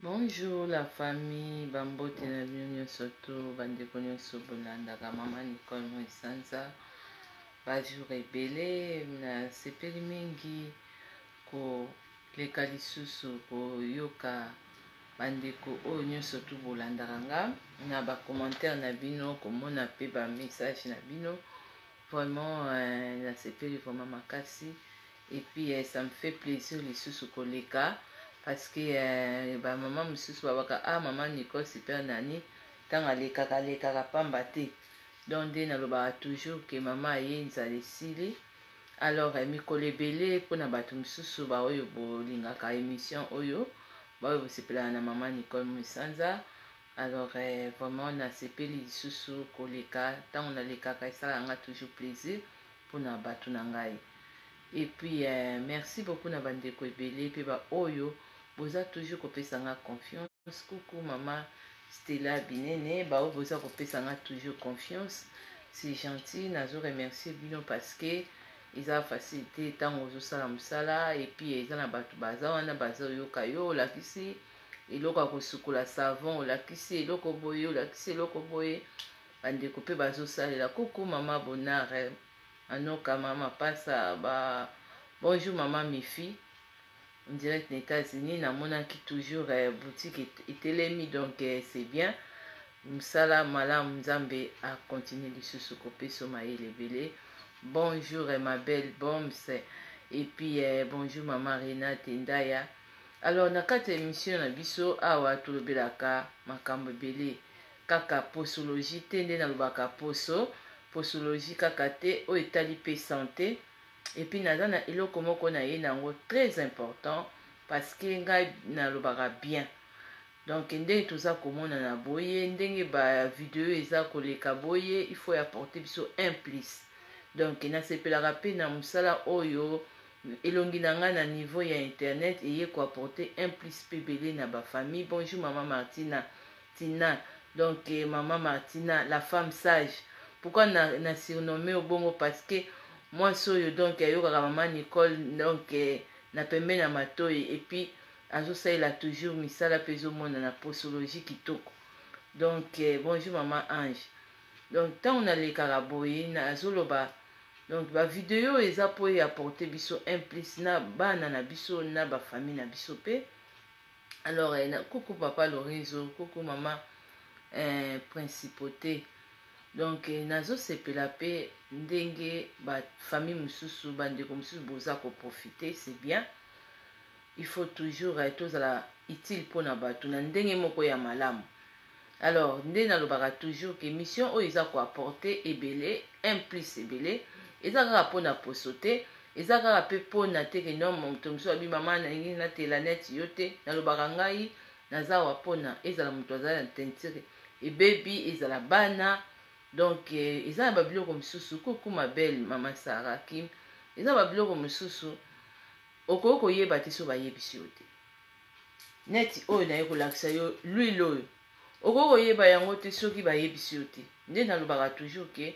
Bonjour la famille, bambote na bino nyonso to bandeko nyonso bolandaka mama Nicole Moisanza ba jour ebele nasepeli mingi koleka lisusu koyoka bandeko oyo nyonso tu bolandaka nga na ba commentaire na bino komona pe ba message na bino vraiment nasepeli vraiment makasi. Et puis ça me fait plaisir lisusu koleka parce que ba maman mosusu babaka ah maman Nicole super nani ntango alekaka alekaka pamba te donc nde nalobaka toujours que mama aye nzala esili alors mikolo ebele mpona bato mosusu baoyo bolingaka émission oyo baoyo bosepelaka na mama Nicole Musanza alors vraiment nasepeli lisusu koleka ntango nalekaka esalaka nga toujours plaisir pona batu na ngai et puis merci beaucoup na ba ndeko ebele pe ba oyo boza toujours kopesa nga confiance coucou mama Stella Binene ba oyo boza kopesa nga toujours confiance c'est gentil nazo remercier bino parce que eza facile te ntango ozosala mosala et puis eza na bato baza wana bazoyoka yo olakisi eloko ya kosukola savon olakisi eloko boye olakisi eloko boye Bandeko pe bazosalela. Coucou maman Bonard Manoka mama pasa ba bonjour maman Mifi en direct na États-Unis namonaki toujours boutique etelemi donc c'est bien musala malamu Nzambe a continuer lisusu kopesa mayele ebele. Bonjour ma belle Boms et puis bonjour maman Renate Ndaya. Alors na kati ya émission na biso awa tolobelaka makambo ebele Kaka posologie te nde nalobaka poso, posologie kaka te oyo etali pe sante et puis naza na eloko moko naye nango très important parce que ngai nalobaka bien donc ndenge toza komonana boye ndenge ba video eza koleka boye il faut apporter biso un plus donc nasepelaka pe na mosala oyo elongi na ngai na niveau ya internet eye ko apporter un plus pe ebele na ba famille. Bonjour maman Martina Tina donc maman Martina la femme sage pourquoi na, na surnomme yo bongo parce que mwasi oyo donc ayokaka maman Nicole donc na pembeni ya matoyi et puis azosalela toujours misala mpe ezomonana posologie kitoko donc bonjour maman Ange donc ntango nalekaka boye nazoloba donc ba video eza mpo e apporter biso un plus na bana na biso na ba famille na biso mpe. Alors eh, coucou papa Lorenzo, coucou maman eh, principauté. Donc eh, nazo sepela pe ndenge ba famille mususu, ba ndeko mususu boza ko profiter, c'est bien. Il faut toujours eh, tozala utile pona bato na ndenge moko ya malamu. Alors nde nalobaka toujours que mission oyo eza ko apporter ebele, un plus ebele, eza kaka pona poso te, eza kaka pe pona te ke non moto mosusu abi mama nalingi natela neti yo te. Nalobaka ngai naza awa pona ezala moto aza na teinture ebebi, ezala bana, donc eza na ba biloko mosusu. Coucou ma belle mama Sarah Kim, eza ba biloko mosusu okoki koyeba te so bayebisi yo te. Neti oyo naye kolakisa yo l'huile oyo okoki koyeba yango te soki bayebisi yo te. Nde nalobaka toujours ke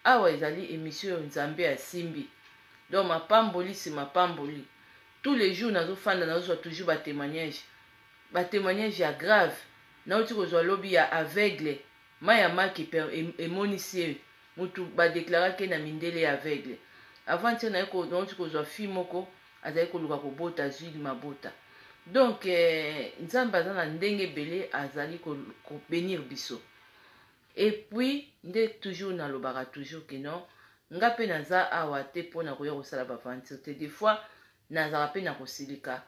awa ezali emission oyo Nzambe asimbi, donc mapamboli si mapamboli. Tous les jours nazofanda nazozwa toujours ba témoignage, ba témoignage ya grave. Nauti kozwa lobi ya aveugle, mayi ya maki emonisi ye mutu ba declaraki ye na mindele ya aveugle. Avant hier naye nauti kozwa fille moko azali koluka kobota azwi mabota. Donc Nzambe aza na ndenge ebele azali ko benir biso. Et puis nde toujours nalobaka toujours que non nga pe naza awa te pona koya kosala ba aventure te. Des fois nazalaka pe na kosilika,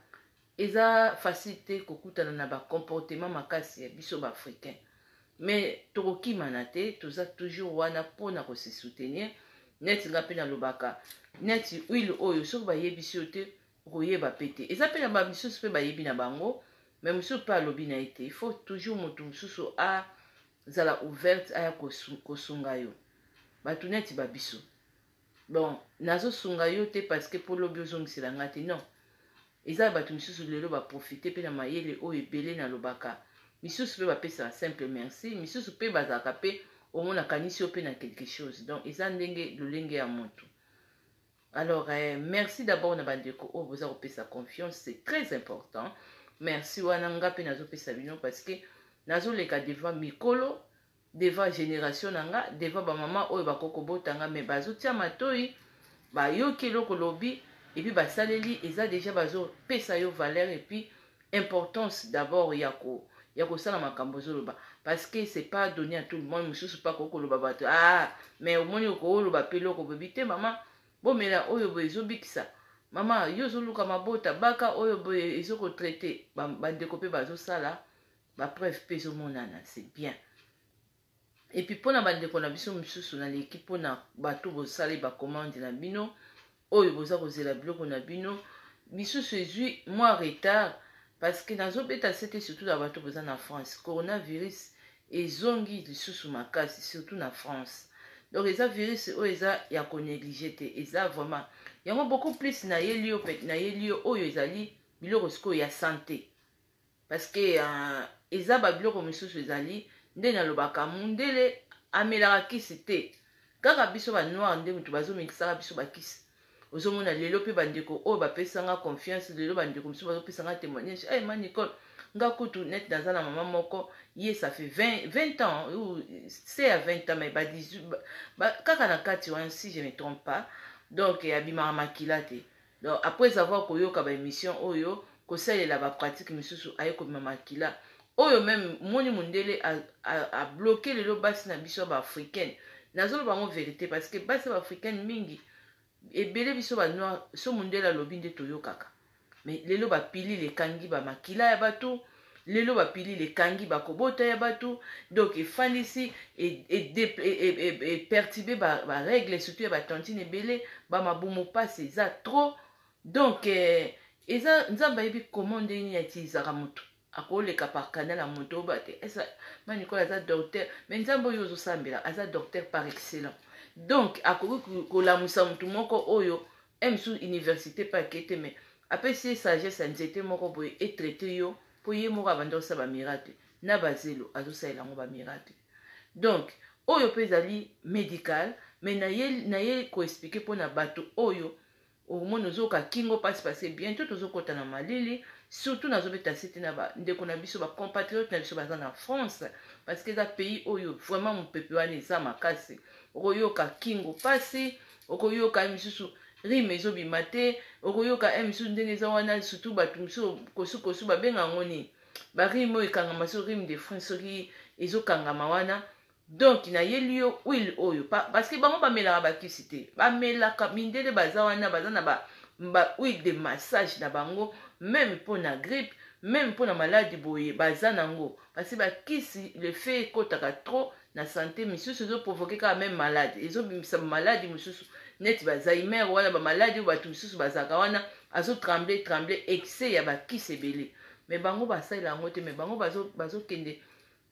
eza facile te kokutana na ba comportement makasi ya biso ba africain, mais tokokimana te, toza toujours wana pona ko se soutenir. Neti nga pe nalobaka neti huile oyo soki bayebisi yo te okoyeba pe te, eza pe na ba misusu pe bayebi na bango, mais mosusu pe alobi na ye te. Il faut toujours moto mosusu azala ouverte aya kosunga yo. Bato neti ba biso, bon nazosunga yo te parce que po lobi ozongisela nga te, non. Eza bato misusu lelo ba profiter pe na mayele oyo ebele nalobaka, misusu pe bapesaka simple merci, misusu pe bazalaka pe omona akanisi yo pe na quelque chose, donc eza ndenge lolenge ya moto. Alors merci d'abord na bandeko oyo boza kopesa confiance, c'est très important. Merci wana nga mpe nazopesa bino, parce que nazoleka devant mikolo, devant génération na nga, devant bamama oyo bakoki kobota nga, mais bazotia matoi, bayoki eloko lobi et puis basaleli. Eza déjà bazopesa yo valeur et puis importance d'abord ya kosala makambo ozoloba, parce que c'est pas donné à tout le monde. Mosusu mpe akoki koloba bato: "Ah, mais omoni, okoloba mpe eloko boyebi te. Mama, bomela oyo boye, ezobikisa. Mama, yo ozoluka mabota, baka oyo boye, ezokotraiter." Bandeko mpe bazosala bapreuve mpe ezomonana, c'est bien. Et puis mpona bandeko na biso mosusu, naleki mpona bato bosali bacommande na bino, oyo boza kozela biloko na bino, misusu ezwi mwa retard, parce que nazobeta sete surtout na bato boza na France. Coronavirus ezongi lisusu makasi, surtout na France. Donc eza virus oyo eza ya konégliger te, eza vraiment yango beaucoup plus. Nayeli yo, nayeli yo oyo ezali biloko sikoyo ya santé, parce que eza babiloko mosusu ezali nde nalobaka, mundele amelaka kisi te, kaka biso banoir nde moto bazomekisaka biso bakisi. Ozomona lelo mpe bandeko oyo bapesanga confiance, lelo bandeko mosusu bazopesanga témoignage: "Hey, ma Nicole, nga kutu net naza na mama moko, ye ça fait 20 ans ou c'est à 20 ans, mais ba 18 ba, kaka na kati wana, si je me trompe pas." Donc abimaka makila te. Donc après avoir koyoka baémission oyo, kosalela bapratique misusu, aye kobima makila oyo. Même moni mondele abloquer lelo basi na biso ya baafricaine. Nazoloba yango vérité, parce que basi ya baafricaine mingi ebele, biso banoir, so mondele alobi nde toyokaka. Mais lelo bapilile ekangi bamakila ya bato, lelo bapilile ekangi bakobota ya bato. Donc efandisi, eperturber barègle, surtout ya batantine ebele, bamabumu mpasi eza trop. Donc eza Nzambe ayebi comment, ndenge nini atilisaka moto akoleka par canal ya moto. Oba te esa ma Nicole aza docteur, mais Nzambe oyo ozosambela aza docteur par excellent. Donc akoki kolamusa motu moko oyo mosusu université mpe ake te, mais apesi ye sagesse ya nzete moko boye, etraiter yo, mpo ye moko abanda kosala bamiracle na bazelo, azosalela yango bamiracle. Donc oyo mpe ezali médical, mais naye koexpliquer mpona bato oyo omoni ozoyoka kingo mpasi, parce bientôt tozokɔta na malili. Surtout nazobeta sete na bandeko na biso, bacompatriote na biso baza na France, parce que eza pays oyo vraiment mopepe wana eza makasi. Okoyoka kingo mpasi, okoyoka misusu rhume ezobima te, okoyoka misusu ndenge eza wana. Surtout bato mosusu kosukosu, babenga yango nini, barhume oyo ekangama, so rhume de France soki ezokangama wana. Donc nayeli yo huile oyo parce que bango bamelaka bakisi te, bamelaka mindele baza wana, baza na ba huile de massage na bango, même mpona grippe, même mpona maladi boye baza nango, parce que bakisi, le fait ekɔtaka trop na santé misusu, ezoprovoquer kaka même maladi, ezobimisa maladi mosusu neti baAlzheimer wana, bamaladi oyo bato mosusu bazalaka wana, azotrembler trembler, excès ya bakisi ebele. Mais bango basalela yango te, mais bango bazokende bazo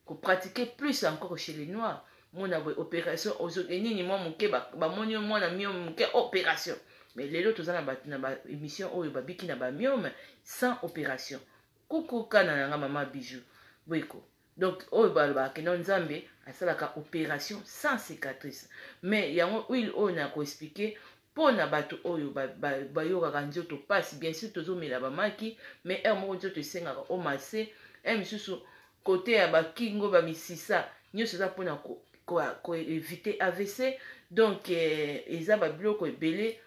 kopratiquer plus encore chez les noirs. Mona boye opération nini, mwa moke bamoni mwana myome moke, opération. Mais lelo toza na bato na baémission oyo babiki na bamyome sans opération. Kuku kana na nga mama Bijou boyeko. Donc oyo balobaka kendo Nzambe asalaka opération sans cicatrice. Mais yango huile oyo na koexpliquer mpo na bato oyo bayokaka nzoto mpasi. Bien sûr tozomela bamaki, mais heure moko nzoto esengaka omasser heure misusu kote ya bakingo, bamisisa nyonso eza mpona koéviter AVC. Donc eza babiloko ebele.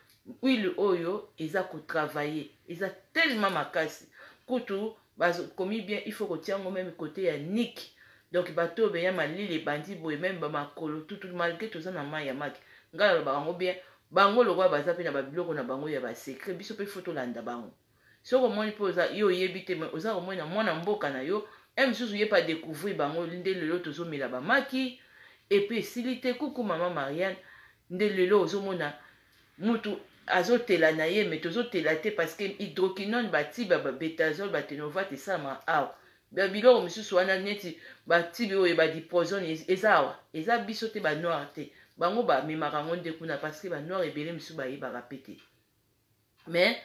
Huile oyo eza kotravailler, eza tellement makasi, kutu bakomi bien, il faut kotia yango même kote ya niki. Donc bato oyo beya malili ebandi boye, même bamakolo tutu, malgré toza na mai ya maki. Ngai nalobaka yango bien, bango lokola baza mpe na babiloko na bango ya basecret, biso mpe faut tolanda bango. Soki omoni mpe oza yo oyebi te, mais oza komona mwana mboka na yo e mosusu ye mpe adécouvrir bango nde lelo tozomela bamaki et puis esili te. Kuku mama Mariane, nde lelo ozomona mutu azotela na ye, mais tozotela te, parce que hydroquinone batiba, babetazole, batenovate esalamaka awa. Biloko mosusu wana neti batibi oyo badiprosone eza awa, eza biso te, banoir te. Bango bamemaka yango nde kuna, parce que banoir ebele mosusu bayebaka pe te. Mais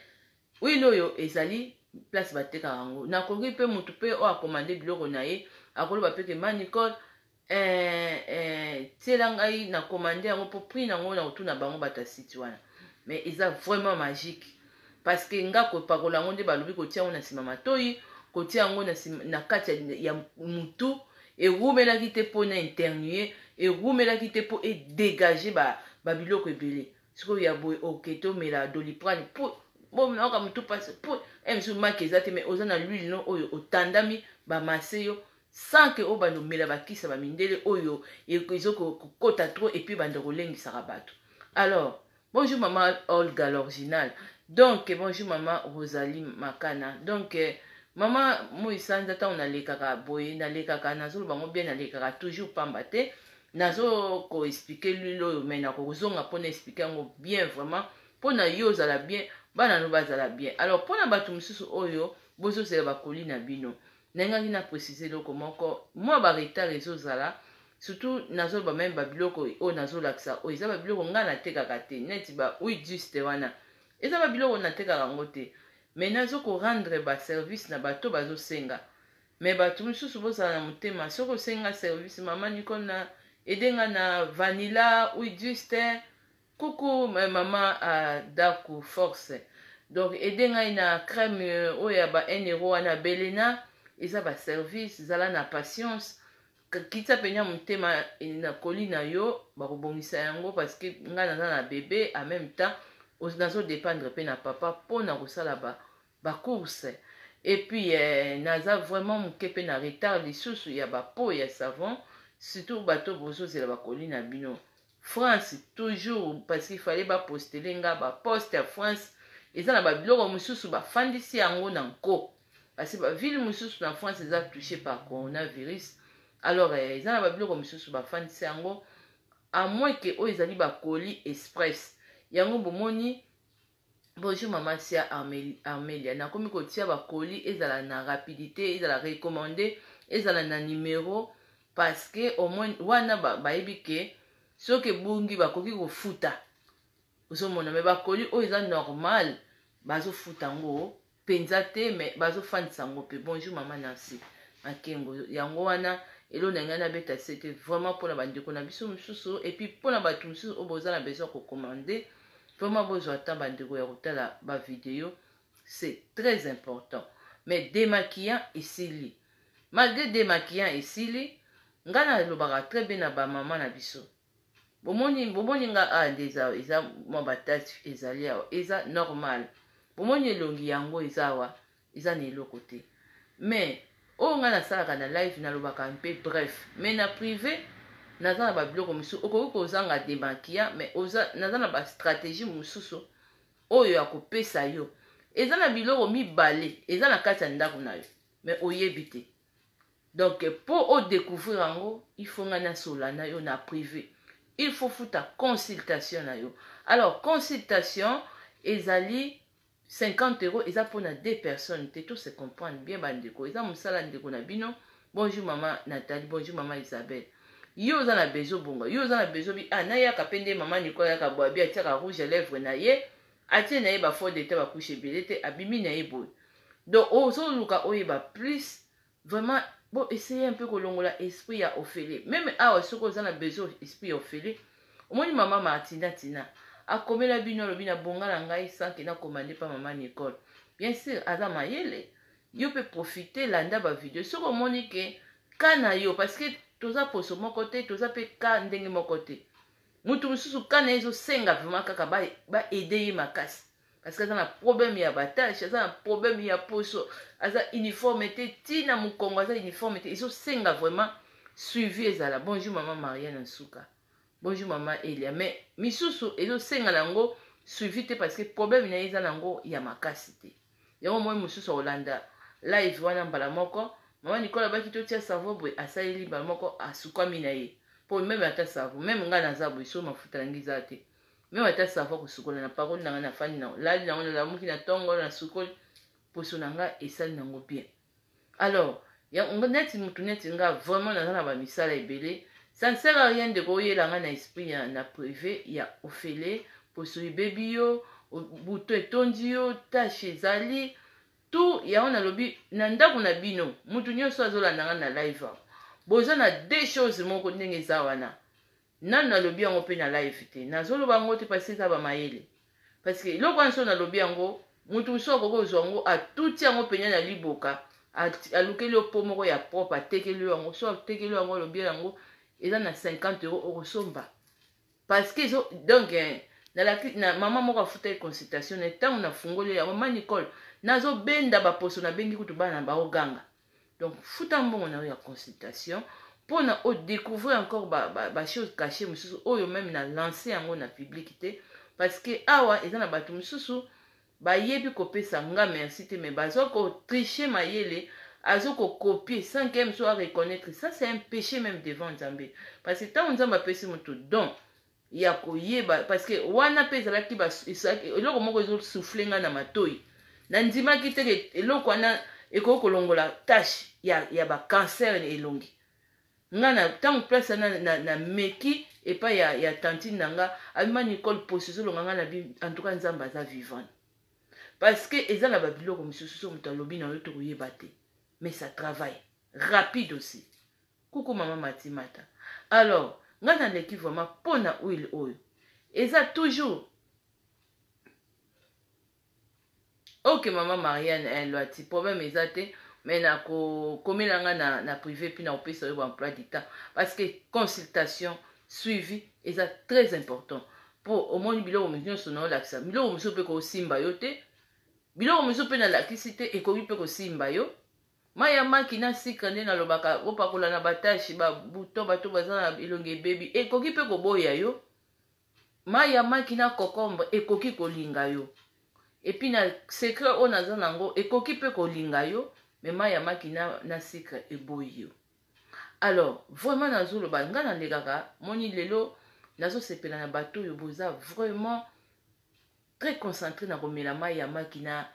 huile oyo ezali place batekaka yango. Nakoki mpe motu mpe oyo acommander biloko na ye, akoloba mpe ke: "Ma Nicole, tiela ngai na commande yango mpo prix nango na kotuna bango bato ya site wana." Mais eza vraiment magique, parce que nga kopakola yango nde balobi kotia yango na nsima matoi. Kotia yango na kati ya mutu ewumelaki te mpo na éternuer, ewumelaki te mpo edégage babiloko ebele. Sikoyo ya boye, oke tomela Doliprane po bo nayoka motu mpasi, po mosusu maki eza te, mais oza na l'huile no oyo otandami, bamase yo sans que oyo banda omela bakisa bamindele oyo ezokokota trop et puis banda kolengisaka bato. Alors, bonjour mama Olga l'original. Donc bonjour mama Rosalie Makana. Donc mama Moisanza, ntango nalekaka boye, nalekaka, nazoloba ngo bien, nalekaka toujours pamba te. Nazo koexpliquer l'huile oyo, mais nakozonga mpona expliquer yango bien, vraiment mpona yo ozala bien, bana no bazala bien. Alors, mpona bato mosusu oyo bozozela bacolis na bino, nayengaki na précise eloko moko: mwa baretard ezozala, surtout nazoloba même babiloko oyo nazolakisa oyo eza babiloko ngai natekaka te, neti ba huile juste wana, eza babiloko natekaka yango te, mais nazokorendre baservice na bato bazosenga. Mais bato mosusu, bozala na motema. Soki osenga service, mama Nicole na edenga na vanilla, huile juste, kuku mama Adaku Force, donc aide ngai na crème oyo ya ba 1 euro wana belena, eza baservice. Ezala na patience, kita mpenza motema na colis na yo, bakobongisa yango, parce que ngai naza na bébé, en même temps nazodépendre mpe na papa mpona kosala bacourse ba. Et puis naza vraiment moke mpe na retard lisusu ya bapo ya savon, surtout bato bozozela bacolis na bino France toujours, parce qu'il fallait bapostele nga baposte ya France. Eza na babiloko mosusu bafandisi yango na nko, parce que baville mosusu na France eza touché par coronavirus. Alors eza na babiloko mosusu bafandisi yango, à moins que oyo ezali bacolis express. Yango bomoni. Bonjour mama Sia Armelia. Nakomi kotia bacolis, ezala na rapidité, ezala recommandé, ezala na numéro, parce que au moins wana bayebi ke soki ebungi bakoki kofuta. Ozomona, mais bacolis oyo eza normal, bazofuta yango mpenza te, mais bazofandisa yango mpe. Bonjour mama Nancy Makengo. Yango wana elo na ngai nabeta sete vraiment mpona bandeko na biso mosusu, et puis mpona bato mosusu oyo boza na besoin kocommander, vraiment bozwa ata bandeko ya kotala bavideo, c'est très important. Mais démaquillant esili, malgré démaquillant esili, ngai nalobaka très bien na bamama na biso. Bomoni, bomoni nga awa nde eza mwa batache ezali awa, eza normal. Bomoni elongi yango eza awa, eza na eloko te. Mais oyo ngai nasalaka na live, nalobaka mpe bref, mais na privé naza na babiloko mosusu. Okoki kozanga démaquillant, mais naza na bastratégie mosusu oyo ya kopesa yo. Eza na biloko mibale eza na kati ya ndako na yo, mais oyebi te. Donc mpo odécouvrir yango, il faut ngai nasola na yo na privé, il faut futa consultation na yo. Alors consultation ezali 50 euros, eza mpona deux personnes te. To se comprendre bien, bandeko, eza mosala ndeko na bino. Bonjour mama Nathalie, bonjour mama Isabelle. Yo oza na besoin bonga, yo oza na besoin bi ah nayaka mpe nde mama Nicole ayaka boye, abi atiaka rouge à lèvre na ye, atie na ye bafond de teint, bacouche ebele te, abimi na ye boye. Donc ozoluka oyeba plus, vraiment bon, essaye un peu kolongola esprit ya ofele. Même awa, soki oza na besoin esprit ya ofele, omoni mama Martina Tina akomela bino, alobi na bonga na ngai sans que nakomande mpa mama Nicole. Bien sûr aza mayele, yo mpe profite, landa bavideo. Soki omoni ke ka na yo, parce que toza poso moko te, toza mpe ka ndenge moko te. Mutu mosusu ka na ye ezosenga vraiment kaka baaider ye makasi, parce que aza na problème ya batache, aza na problème ya poso, aza uniforme te, ntina mokongo aza uniforme te, ezosenga vraiment suivi ezala. Bonjour mama Mariane Nsuka, bonjour mama Elia. Mais misusu ezosenga nango suivi te, parce que problème na ye eza nango ya makasi te. Yango moi mosusu akolanda live wana mbala moko, mama Nicole abaki totia savon boye, asaleli mbala moko, asukwami na ye. Mpo même ata savon, même ngai naza boye, so mafuta nangi eza te, même ata savon kosukola na parole na ngai, nafandi nango, lali nango, nalamuki na ntongo, nasukoli poso na ngai, esali nango bien. Alors neti mutu neti nga, vraiment naza na bamisala ebele, ça ne sert à rien ndeko oyela ngai na esprit ya na privé ya ofele. Poso ebebi yo, buto etondi yo, tache ezali tout. Yango nalobi na ndako na bino, mutu nyonso azolanda ngai na live awa, boza na deux choses moko ndenge eza wana. Nanu nalobi yango mpe na live te, nazoloba yango te parce eza bamayele, parce que eloko wana so nalobi yango, mutu mosusu akoki kozwa yango, atuti yango penya na liboka. Alukeli yo po moko ya propre, atekeli yo yango. So atekeli yo yango, alobi yango eza na 50 euro, okosomba parce que ezo. Donc nalaki na mama moko afutaki consultation na ntango nafungoli yango, ma Nicole, nazobenda baposo, nabengi kutu bana baoganga. Donc futa mbongo na yo ya consultation mpona odécouvrir encore bachose ba caché mosusu oyo même na lance yango na public te, parce que awa eza na bato mosusu bayebi kopesa nga merci te, mais baza kotriche mayele, azo kocopier sans que mosusu areconnaître. Ça, c'est un péché même devant Nzambe, parce que ntango Nzambe apesi moto don ya koyeba, parce que wana mpe ezalaki eloko moko ezosouffle nga na matoi, nandimaki te ke eloko wana ekoki kolongola tache ya bacancer na elongi. Nga na ntango place wana na meki epai ya tantine na nga, abima Nicole, poso ezolonga nga na bi. En tout cas, Nzambe aza vivant, parce que eza na babiloko mosusu so moto alobi na yo, tokoyeba te, mais ça travaille rapide aussi. Kuku mama Matimata. Alors nga naleki vraiment mpo na huile oyo eza toujours ok. Mama Marianne Elwati, problème eza te, mais nakokomela nga na privé mpi na kopesa oyo baemploi du temps, parce que consultation suivi eza très important, mpo omoni biloko nyonso naolakisa, biloko mosusu mpe kosimba yo te, biloko mosusu mpe nalakisi te, ekoki mpe kosimba yo. Mai ya maki na sika nde nalobaka, opakola na bataches, babouton, bato baza na elongi ebebi, ekoki mpe koboya yo. Mai ya maki na concombre ekoki kolinga yo. Et puis na secret oyo naza nango, ekoki mpe kolinga yo, mais mai ya maki na sucre eboyi yo. Alors vraiment nazoloba, ngai nalekaka moni lelo, nazosepela na bato oyo boza vraiment très concentré na komela mai ya maki na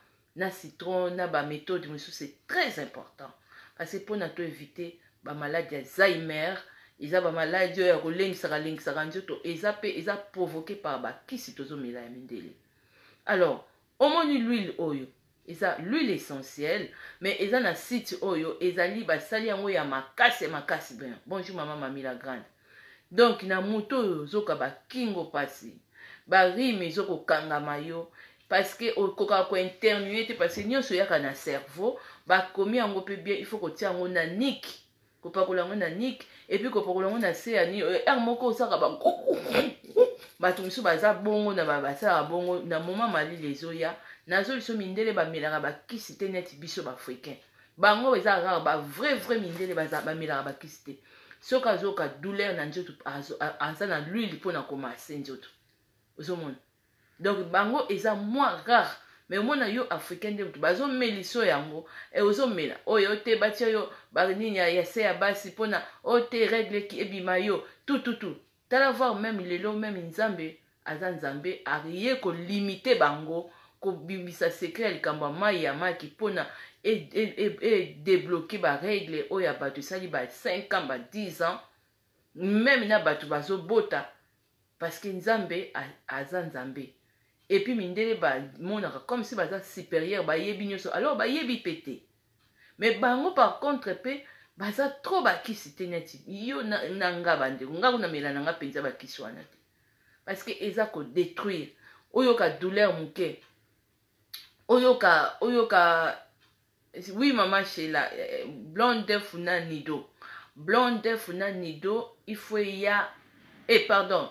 citron na baméthode mosusu. C'est très important, parce que mpona to éviter bamaladi ya Alzheimer, eza bamaladi oyo ya kolengisaka lengisaka nzoto, eza mpe eza provoqué par bakisi tozomela ya mindele. Alors omoni l'huile oyo eza l'huile essentielle, mais eza na site oyo ezali basali yango ya makasi ya makasi bien. Bonjour mama Mami la Grande. Donc na moto oyo ozoka bakingo mpasi, barhume ezokokangama yo, parce que okokaka koéternuer te, parce que nyonso oyaka na cerveau. Bakomi yango mpe bien, il faut kotia yango na niki, kopakola yango na niki, et puis kopakola yango na se ya nini. Heure moko osaka ba bato mosusu baza bongo na basalaka bongo na moma malili ezoya. Nazo biso mindele bamelaka bakisi te neti biso baafricain. Bango eza rare, bavrai vrai mindele bamelaka bakisi te. Soki azoyoka douleur na nzoto, aza na l'huile mpona komasser nzoto, ozomona. Donc bango eza moins rare, mais omona yo africain nde moto bazomeliso yango e, ozomela oyo te, batia yo banini ya se ya basi mpona oyo te, règle ebima yo tututu. Tala, voir même lelo, même Nzambe aza Nzambe, aye kolimiter bango, kobimisa secret ya likambo ya mai ya maki mpona edébloquer barègle oyo ya bato esali ba 5 ans, ba 10 ans, même na bato bazobota, parce que Nzambe aza Nzambe. Et puis mindele bamonaka comme si baza supérieur, bayebi nyonso, alors bayebi mpe te. Mais bango par contre mpe baza trop bakisi te neti yo na nga. Bandeko, nga kuna mela na nga mpenza bakisi wana te, parce que eza kodétruire. Oyoka douleur moke, oyoka oyoka. Oui mama Shela, blanc d'œuf na nido, blanc d'œuf na nido, il faut ya pardon,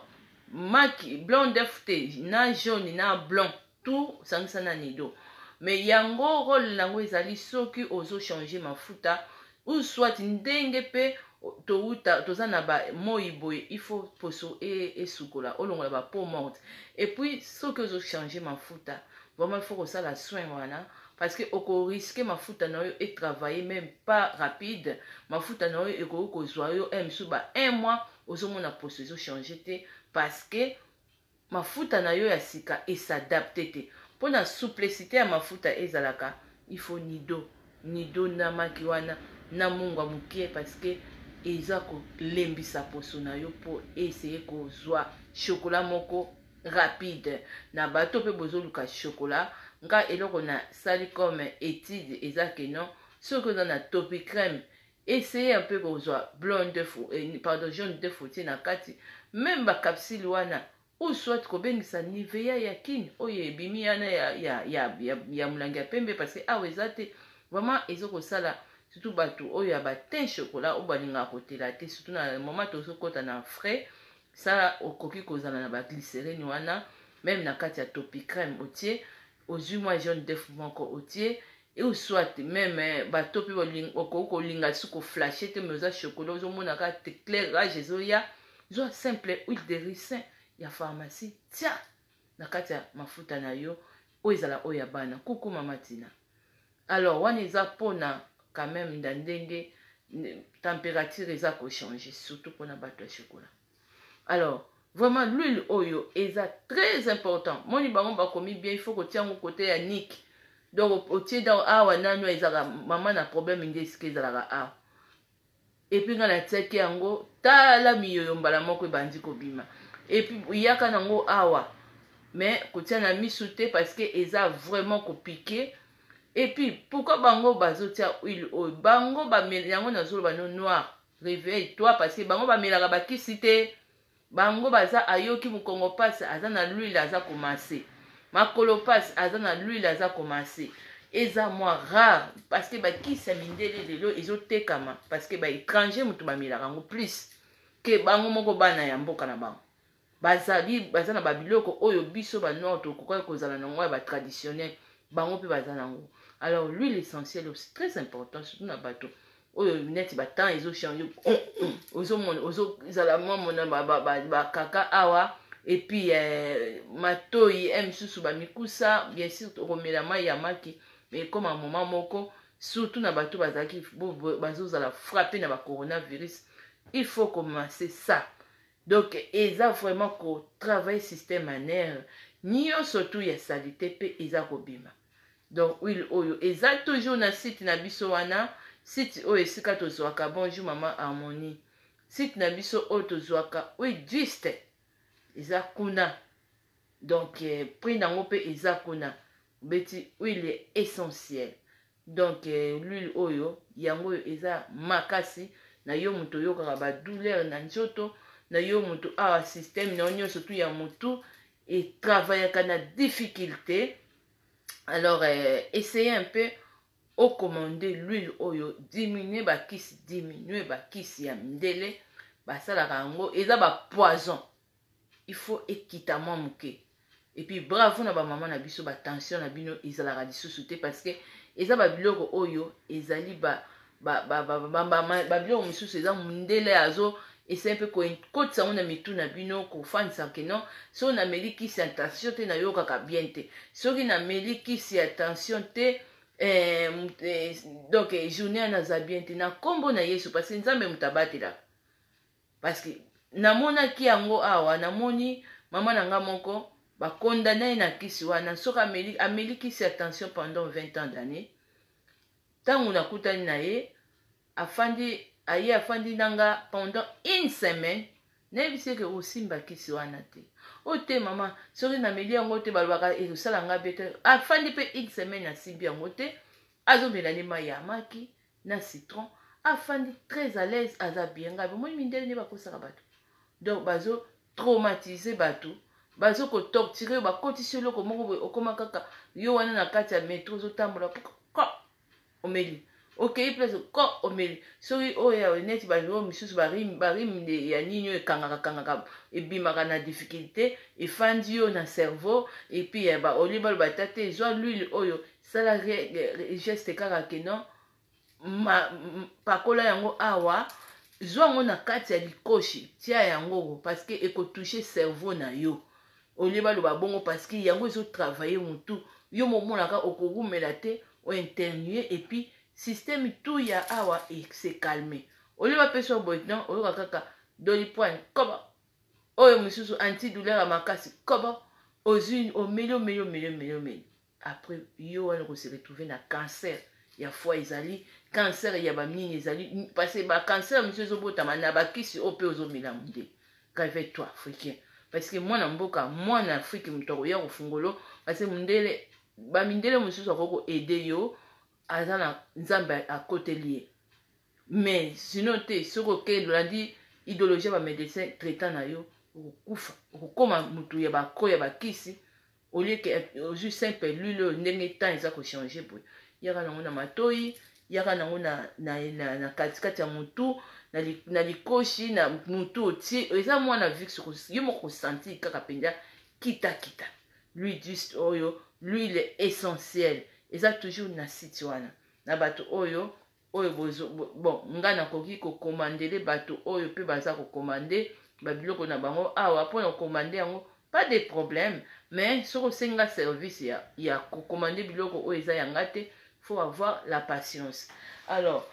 maki blanc d'œuf te, na jaune na blanc, tout osangisa na nido. Mais yango rôle nango ezali soki ozochange mafuta ou soit ndenge mpe touta toza na bamoi boye, il faut poso esukola, olongola bapeau morte. Et puis soki ozochange mafuta, vraiment il faut kosala soin wana, parce que okorisquer mafuta na yo etravaille même pas rapide. Mafuta na yo ekoki kozwa yo mosusu ba un mois, ozomona poso ezochange te, parce que mafuta na yo ya sika es'adapte te. Mpona souplicité ya mafuta ezalaka, il faut nido, nido na maki wana na mungwa mokie, parce que eza kolembisa poso na yo mpo eseye kozwa chocolat moko rapide. Na bato mpe bozoluka chocolat, nga eloko nasali comme étude eza ke non, soki oza na Topicrem, essaye mpe kozwa blanc d'œuf, pardon, jaune d'œuf, otie na kati même bacapsule wana, ou soit kobengisa Nivea ya kine oyo ebimi wana ya molangi ya pembe, parce que awa eza te. Vraiment ezokosala surtout bato oyo ya batin chocolat oyo balingaka kotela te, surtout na moment tozokɔta na frais. Sala okoki kozala na baglycérine wana, même na kati ya Topicrem otie, ozwi mwa jaune d'œuf moko otie, ou soit même bato mpe okoki kolinga lisusu koflasher te, mais oza chocolat, ozomona kaka éclairage ezoya, zwa simple huile de ricin ya pharmacie, tia na kati ya mafuta na yo oyo ezala oyo ya bana. Kuku mama Tina. Alors wana eza mpona quand même na ndenge température eza kochanger, surtout mpona bato ya chocolat. Alors vraiment, l'huile oyo eza très important. Moni bango bakomi bien, il faut kotia yango kote ya nuque. Donc otie donc awa nano ezalaka mama na problème nde esika ezalaka awa. Et puis ngai natiaki yango, tala miyoyo mbala moko ebandi kobima. Et puis yaka nango awa, mais kotia na misu te parce que eza vraiment kopiquer. Et puis pourquoi bango bazotia huile oyo? Bango yango nazoloba no, noir, réveille toi, parce que bango bamelaka bakisi te. Bango baza, ayoki mokongo mpasi, aza na l'huile, aza komasser, makolo mpasi, aza na l'huile, aza komasser. Eza mwa rare parce que bakisi ya mindele lelo ezotekama, parce que baétranger moto bamelaka yango plus ke bango moko bana ya mboka na bango. Bazali baza na babiloko oyo biso banoir tokokaki kozala nango ya batraditionnel, bango mpe baza nango. Alors l'huile essentielle aussi, très important, surtout na bato oyo neti batemps ezochanger, ozomona ozozala mwa mona bakaka awa. Et puis matoi e misusu bamikusa, bien sûr okomela mai ya maki, mais ekoma moment moko, surtout na bato bazalaki bazozala frappé na bacoronavirus, il faut commencer ça. Donc eza vraiment kotravailler système ya nerf nyonso tu ya saleté mpe eza kobima. Donc huile oyo eza toujours na site na biso wana, site oyo esika tozwaka. Bonjour mama Harmonie. Site na biso oyo tozwaka huile juste eza kuna. Donc prix nango mpe eza kuna, obeti huile essentielle. Donc l'huile oyo, yango oyo eza makasi na yo moto oyokaka badouleur na nzoto na yo, moto awa système na yo nyonso tu ya motu etravaillaka na difficulté. Alors essayez un peu ocommande l'huile oyo, diminue bakisi, diminue bakisi ya mindele basalaka yango, eza bapoison. Il faut ekita mwa moke. Et puis bravo na bamama na biso, batension na bino ezalaka lisusu te, parce que eza babiloko oyo ezali babiloko mosusu eza mondele azo esali mpe kokotisa yango na mitu na bino, kofandisa ke non, soki nameli kisi ya tension te, nayokaka bien te, soki nameli kisi ya tension te, donc journée wana naza bien te. Na nkombo na Yesu, parce que Nzambe moto abatelaka. Parce que namonaki yango awa, namoni mama na nga moko bakondana ye na kisi wana, soki ameli kisi ya tension pendant 20 ans d'année. Ntango nakutani na ye, afandi, aye afandi na nga pendant une semaine, nayebisi eke osimba kisi wana te. Oyo te mama, soki nameli yango te, balobaka ekosala nga bien te. Afandi mpe une semaine, asimbi yango te, azomela nde mai ya maki na citron, afandi très à l'aise, aza bien. Ngai bomoni mindele nde bakosaka bato, donc bazo traumatiser bato, bazo kotorturer yo, bakotisi eloko moko boye, okóma kaka yo wana na kati ya metro, ozotambola ko omeli, okei place ko omeli. Soki oyo neti baoyo misusu barhume ya nini oyo ekangaka kangaka, ebimaka na difficulté, efandi yo na cerveau. Et puis olie baloba ta te, zwa l'huile oyo, sala geste kaka ke non, pakola yango awa, zwa yango na kati ya likoshi, tia yango, parce que ekotoucher cerveau na yo. Olie baloba bongo parce que yango ezotravailler motu, yo momonaka okorumela te, oéternuer, et puis système tout ya awa ese calme. Olie bapesa boye non, oyoka kaka Doliprane koba, oyo mosusu antidouleur ya makasi koba, ozwi, omeli, omeli, omeli, omeli, omeli. Après yo wana okose retrouver na cancer ya foie, ezali cancer ya banini ezali, parce que bacancer mosusu ezobotama na bakisi oyo mpe ozomela. Nde réveille toi africain, parce que mwana mboka, mwana Afrique, moto akoya kofungolo, parce que mondele, bamindele mosusu akoki koaider yo, aza na Nzambe akoteli ye, mais sinon te. Soki okende olandi idéologie ya bamédecin traitant na yo, okokufa, okokóma motu ya bako ya bakisi. Olie ke ozwi simple l'huile oyo, ndenge temps eza kochanger boye. Yaka nango na matoi, yaka nango na katikati ya motu, na likoshi na motu otie. Eza mwana vix, yo moko kosentir kaka mpenza kitakita. L'huile juste oyo, l'huile essentielle eza toujours na site wana. Na bato oyo bozo, bon, nga nakoki kocommander bato oyo mpe baza kocommander babiloko na bango awa. Mpona kocommander yango, pas de problème, mais soki osenga service ya kocommander biloko oyo eza yanga te, faut avoir la patience. Alors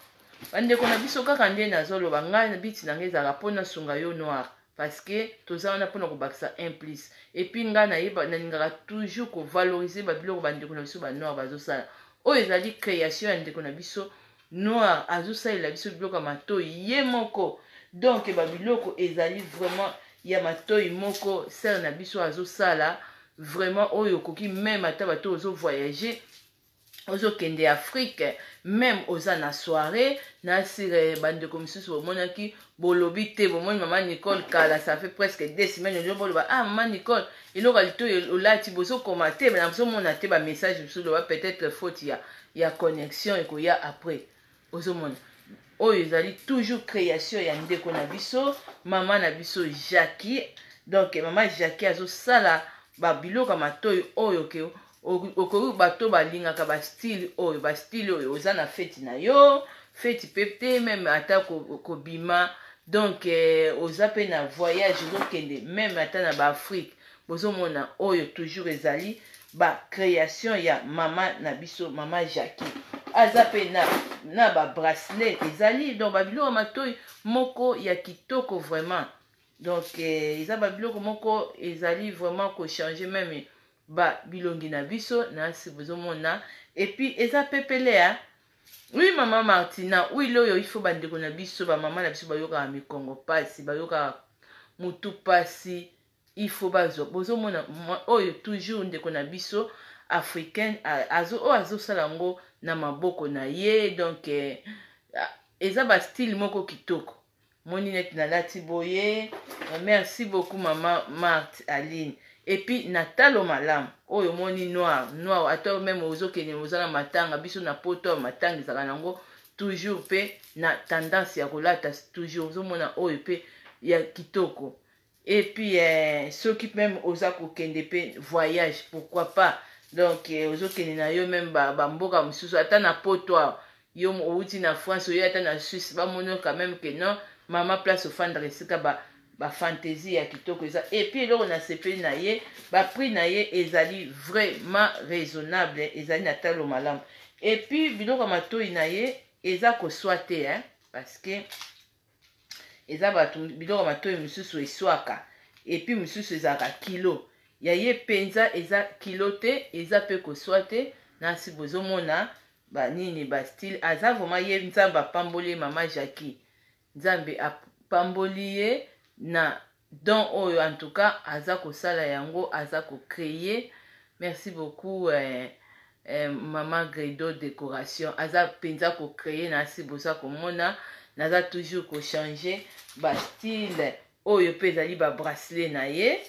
bandeko na biso, kaka nde nazoloba, ngai na biti na ngai ezalaka mpona sunga yo noir, parce que toza wana mpona kobakisa un plus. Et puis ngai nayeba, nalingaka toujours kovaloriser babiloko bandeko na biso banoir bazosala. Oyo ezali création ya ndeko na biso noir, azosalela biso biloko ya matoi ye moko. Donc babiloko ezali vraiment ya matoi moko, sœur na biso azosala vraiment oyo okoki même ata bato ozovoyage, ozokende Afrique, même oza na soirée na sire. Bandeko mosusu bomonaki, bolobi te, bomoni mama Nicole kala, ça fait presque 2 semaines. Ozo boloba: "Ah, mama Nicole, eloko ya litoi olati." Bozokoma te, nazomona te bamessage mosusu. Loba peut-être faute ya connexion, ekoya après. Ozomona oyo ezali toujours création ya ndeko na biso, mama na biso Jackie. Donc mama Jackie azosala babiloko ya matoi oyo ke okoki, bato balingaka bastyle oyo, bastyle oyo oza na feti na yo, feti mpe te, même ata kobima. Donc oza mpe na voyage, ozokende même ata na baAfrique. Bozomona oyo toujours ezali bacréation ya mama na biso, mama Jackie. Aza mpe na babracelet ezali. Donc babiloko ya matoi moko ya kitoko vraiment. Donc eza babiloko moko ezali vraiment kochanger même babilongi na biso na si bozomona. Et puis eza pepele ya oui, mama Martina, oui. Oyo il faut bandeko na biso, bamama na biso bayokaka mikongo mpasi, bayokaka mutu mpasi, il faut bazwa. Bozomona oyo toujours ndeko na biso africaine oyo azosala yango na maboko na ye. Donc eza bastyle moko kitoko. Moni neti nalati boye. Merci beaucoup, mama Marte Aline. Et puis na talo malamu oyo omoni noir noir, ata même ozokende, oza na matanga. Biso na Poto ya matanga ezalaka nango toujours mpe na tendance ya kolata toujours. Ozomona oyo mpe ya kitoko. Et puis soki même oza kokende mpe voyage, pourquoi pas? Donc ozokende na yo même bamboka ba mosusu, ata na Poto awa, yo outi na France, oyo ata na Suisse, bamoni quand même ke non, mama, place ofandaka esika bafantaisie ya kitoko eza. Et puis eloko nasepeli na ye, baprix na ye ezali vraiment raisonnable, ezali na talo malamu. Et puis biloko ya matoi na ye eza koswa te, hein? Parce que eza bato biloko ya matoi mosusu eswaka, et puis mosusu ezalaka kilo. Ya ye mpenza eza kilo te, eza mpe koswa te. Nasi bozomona banini, bastyle aza vraiment ye. Nzambe apamboli ye, mama Jackie, Nzambe apamboli ye na don oyo. En tout cas aza kosala yango, aza kocréer. Merci beaucoup, mama Gredo Décoration. Aza mpenza kocréer. Nasi boza komona, naza toujours kochanger bastyle. Oyo mpe ezali babracelet na ye,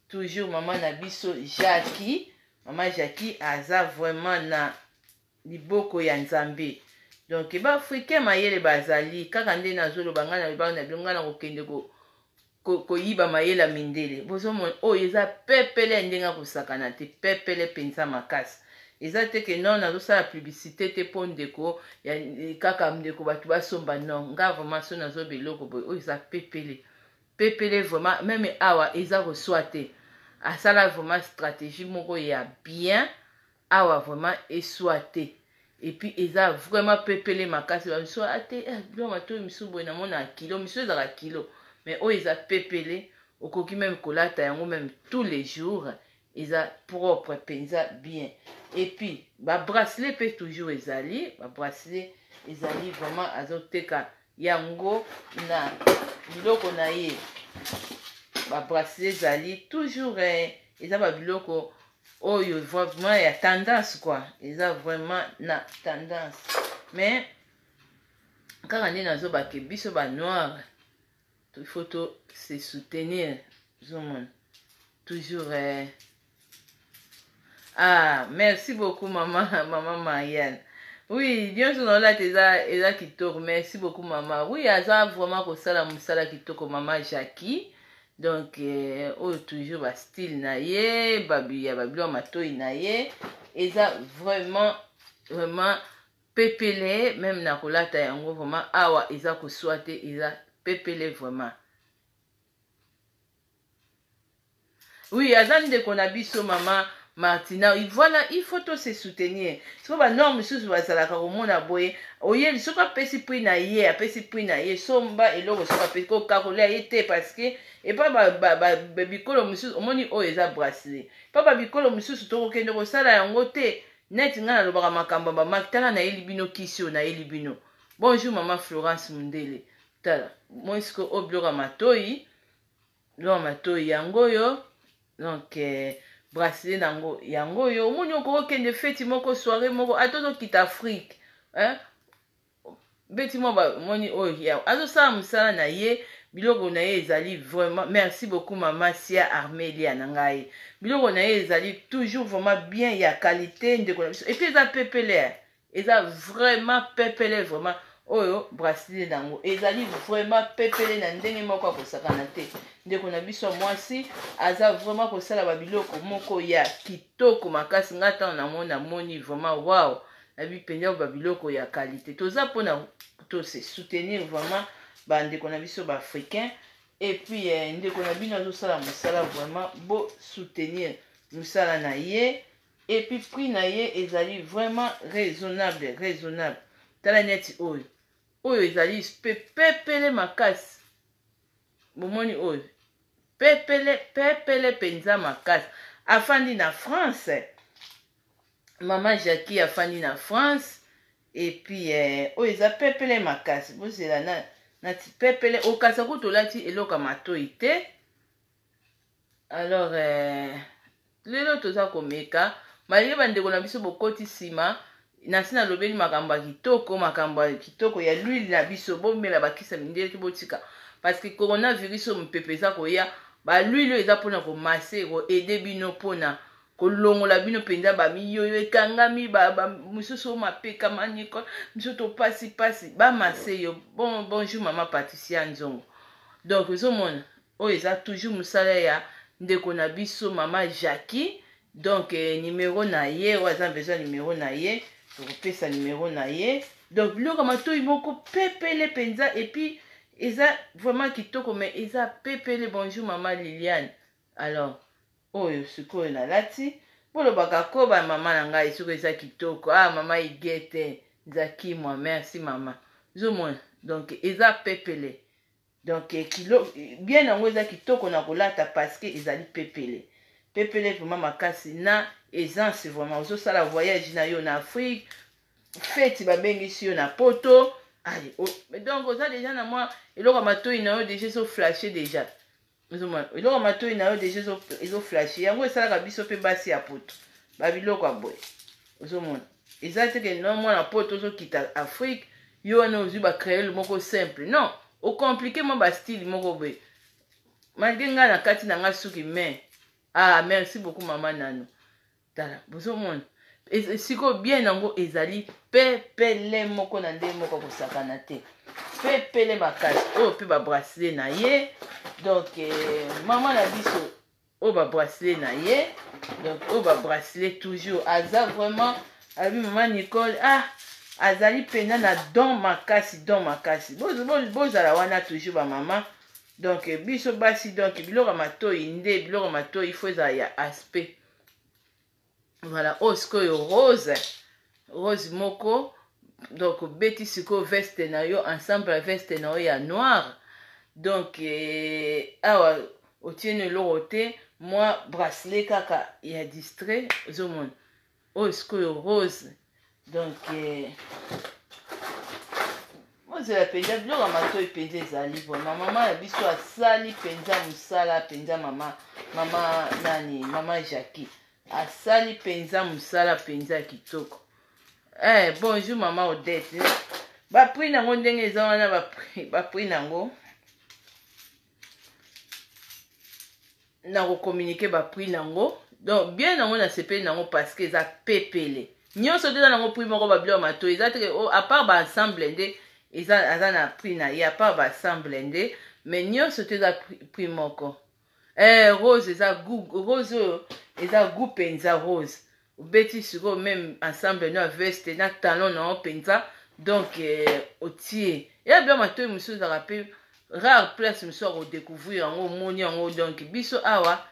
toujours mama na biso Jackie. Mama Jackie aza vraiment na liboko ya Nzambe. Donc baafricain mayele bazali kaka nde nazoloba. Ngai na lobaka na bino, ngai na kokende koyiba mayele ya mindele. Bozomona oyo eza pepele ya ndenge akosakana te, pepele mpenza makasi. Eza te ke non, nazosala publicité te mpo ndeko ya kaka ndeko bato basomba. Non, nga vraiment so nazoba eloko boye oyo eza pepele, pepele vraiment. Même awa eza koswa te. Asala vraiment stratégie moko ya bien awa, vraiment eswa te. Et puis eza vraiment pepele makasi. Bamisu ate biloko matoi misu boye namona kilo, misu ezalaka kilo, mais oyo eza pepele, okoki même kolata yango même tous les jours. Eza propre mpenza bien. Et puis babracelet mpe toujours ezali, babracelet ezali vraiment. Azoteka yango na biloko na ye, babracelet ezali toujours. Eza babiloko oyo vraiment ya tendance quoi, eza vraiment na tendance. Mais kaka nde nazobake, biso banoir il faut to se soutenir. Ozomona toujours. Ah, merci beaucoup, mama Marianne. Oui, nyonso naolata eza, eza kitoko. Merci beaucoup mama. Oui, aza vraiment kosala mosala kitoko mama Jackie. Donc oyo toujours ba style na ye, babi ya babilo ya matoi na ye eza vraiment vraiment pepele, meme na kolata yango vraiment awa eza koswa te, eza pepele vraiment. Oui, aza ndeko na biso mama Martina. Voilà, il faut to se soutenir. Siko ba norme mosusu bazalaka komona boye, oyebi soki apesi prix na ye, apesi prix na ye, somba eloko soki apesi, kokakola ye te, parce que epa ba bikolo mosusu omoni oyo eza bracelet, epa ba bikolo mosusu tokokende kosala yango te. Neti ngai nalobaka makambo ya bamaki, tala nayeli bino kisi oyo nayeli bino. Bonjour mama Florence Mundele. Tala moi siko oyo biloko ya matoi, biloko ya matoi yango oyo. Donc bracelet nango yango oyo. Omoni okokende feti moko, soirée moko, ata ozokita Afrique, hein? Beti mwa bamoni oyo azosala mosala na ye, biloko na ye ezali vraiment. Merci beaucoup mama Sia Armelia na ngai. Biloko na ye ezali toujours vraiment bien, ya qualité, ndeko na biso. Et puis eza pepele, eza vraiment pepele vraiment. Oyo bracelet nango ezali vraiment pepele na ndenge moko akosakana te. Ndeko na biso ya mwasi aza vraiment kosala babiloko moko ya kitoko makasi. Ngai ntango namoni, namoni vraiment wow, nayebi mpenza babiloko ya qualité. Toza mpona to se soutenir vraiment bandeko na biso baafricain. Et puis ndeko na bino azosala mosala vraiment, bo soutenir mosala na ye. Et puis prix na ye ezali vraiment raisonnable, raisonnable. Tala neti oyo, oyo ezali pe pepele makasi. Bomoni oyo pepele, pepele mpenza makasi. Afandi na France, mama Jackie afandi na France. Et puis oyo eza pepele makasi, bozela na nati pepele okasa kutu olati eloko ya matoi te. Alors lelo toza komeka malgré bandeko na biso bokoti nsima, nasi nalobeli makambo ya kitoko, makambo ya kitoko ya l'huile na biso. Bomela bakisa mindele te, botika, parce que coronavirus oyo mopepe eza koya, bahuile oyo eza mpona komasser, koaider bino mpona kolongola bino mpenza bamiyoyo ekangami, mosusu oyo mapeka maniko mosusu topasipasi, bamasser yo. Bon, bonjour mama Patricia Nzongo. Donc ozomona oyo eza toujours mosala ya ndeko na biso mama Jackie. Donc numéro na ye oyo aza besoin, numéro na ye, tokopesa numéro na ye. Donc biloko ya matoi moko pepele mpenza, et puis eza vraiment kitoko, mais eza pepele. Bonjour mama Liliane. Alors oyo sikoyo nalati, bolobaka ko bamama na ngai soki eza kitoko. Ah, mama Igete Nzakimwa, merci mama. Ozomona donc eza pepele. Donc kilo bien yango eza kitoko na kolata parce que ezali pepele, pepele vraiment makasi na aisance vraiment. Ozosala voyage na yo na Afrique, feti babengisi yo na Poto, allez, donc oza déjà na mwa eloko ya matoi na yo déjà ezoflasher déjà. Ozomona eloko ya matoi na yo déjà ezoflasher. Yango esalaka biso mpe basi ya Poto babiloko ya boye. Ozomona eza te ke no mwana Poto ozokita Afrique, yo wana ozwi bacréole moko simple, non, ocompliquer mwa bastyle moko boye, malgré ngai na kati na ngai suki. Mais ah, merci beaucoup mama nano. Tala, bozomona sikoyo bien yango ezali pepele moko na ndenge moko akosakana te, pepele makasi. Oyo mpe babracelet na ye. Donc mama na biso, oyo babracelet na ye. Donc oyo babracelet toujours aza vraiment, alobi mama Nicole, ah, azali mpenza na don makasi, don makasi. Bozala wana toujours bamama. Donc biso basi, donc biloko ya matoi nde biloko ya matoi, il faut ezala ya aspect. Voilà, oyo sikoyo rose, rose moko. Donc obeti sikoyo veste na yo, ensemble ya veste na yo ya noir. Donc awa otieni eloko te, mwa bracelet kaka ya distrait. Ozomona oyo sikoyo rose. Donc ozela mpenza biloko ya matoi mpenza ezali vraiment. Mama na biso asali mpenza mosala mpenza, mama nani, mama Jackie asali mpenza mosala mpenza ya kitoko. Bonjour mama Odette. Baprix nango ndenge eza wana, baprix nango na kocommuniquer baprix nango. Donc bien nango nasepeli nango parce que eza pepele. Nyonso te eza nango prix moko. Babiloko matoi eza te, oh, à part baensemble nde eza, aza na prix na ye, à part baensemble nde, mais nyonso te eza prix moko. Rose eza goût, rose oyo eza goût mpenza. Rose obeti sikoyo même ensemble no ya veste na talon na yo mpenza. Donc otie ya biloko matoi mosusu ezalaka mpe rare, place mosusu akodécouvrir yango, omoni yango. Donc biso awa,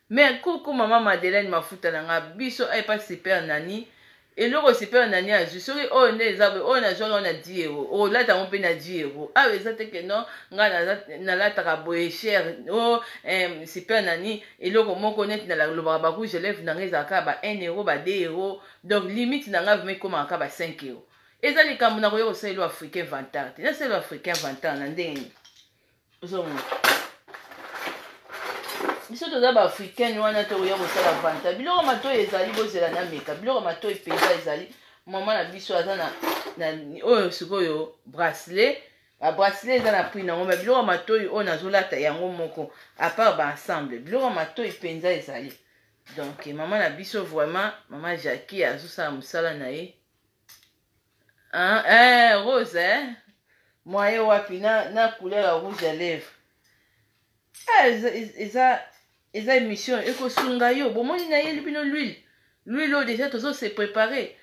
mais kuku mama Madeleine Mafuta na nga, biso epa Super Nani, eloko Super Nani azwi, soki oyo nde eza boye, oyo nazwaka oyo na 10 euro, olata yango mpe na 10 euro. Awa eza te ke non, ngai nalataka boye cher o Super Nani. Eloko moko neti nalobaka, barouge lèvre na ngai ezalaka ba 1 euro, ba 2 euro, donc limite na ngai vraiment ekomaka kaka ba 5 euro. Eza likambo na koya kosala elo africain vantard te, nasala africain vantard na ndenge ozomona biso toza baafricaine wana te, koya kosala vantard. Biloko matoi ezali, bozela na meka biloko matoi mpenza ezali. Mama na biso aza na oyo sikoyo bracelet. Babracelet eza na prix nango, mais biloko ya matoi oyo nazolata yango moko, à part baensemble, biloko ya matoi mpenza ezali. Donc mama na biso vraiment, mama Jackie azosala mosala na ye. Ah, rose, moyen wapi na couleur ya rouge à lèvre. Eza émission ekosunga yo. Bomoni, nayeli bino l'huile. L'huile oyo déjà tozo se préparer,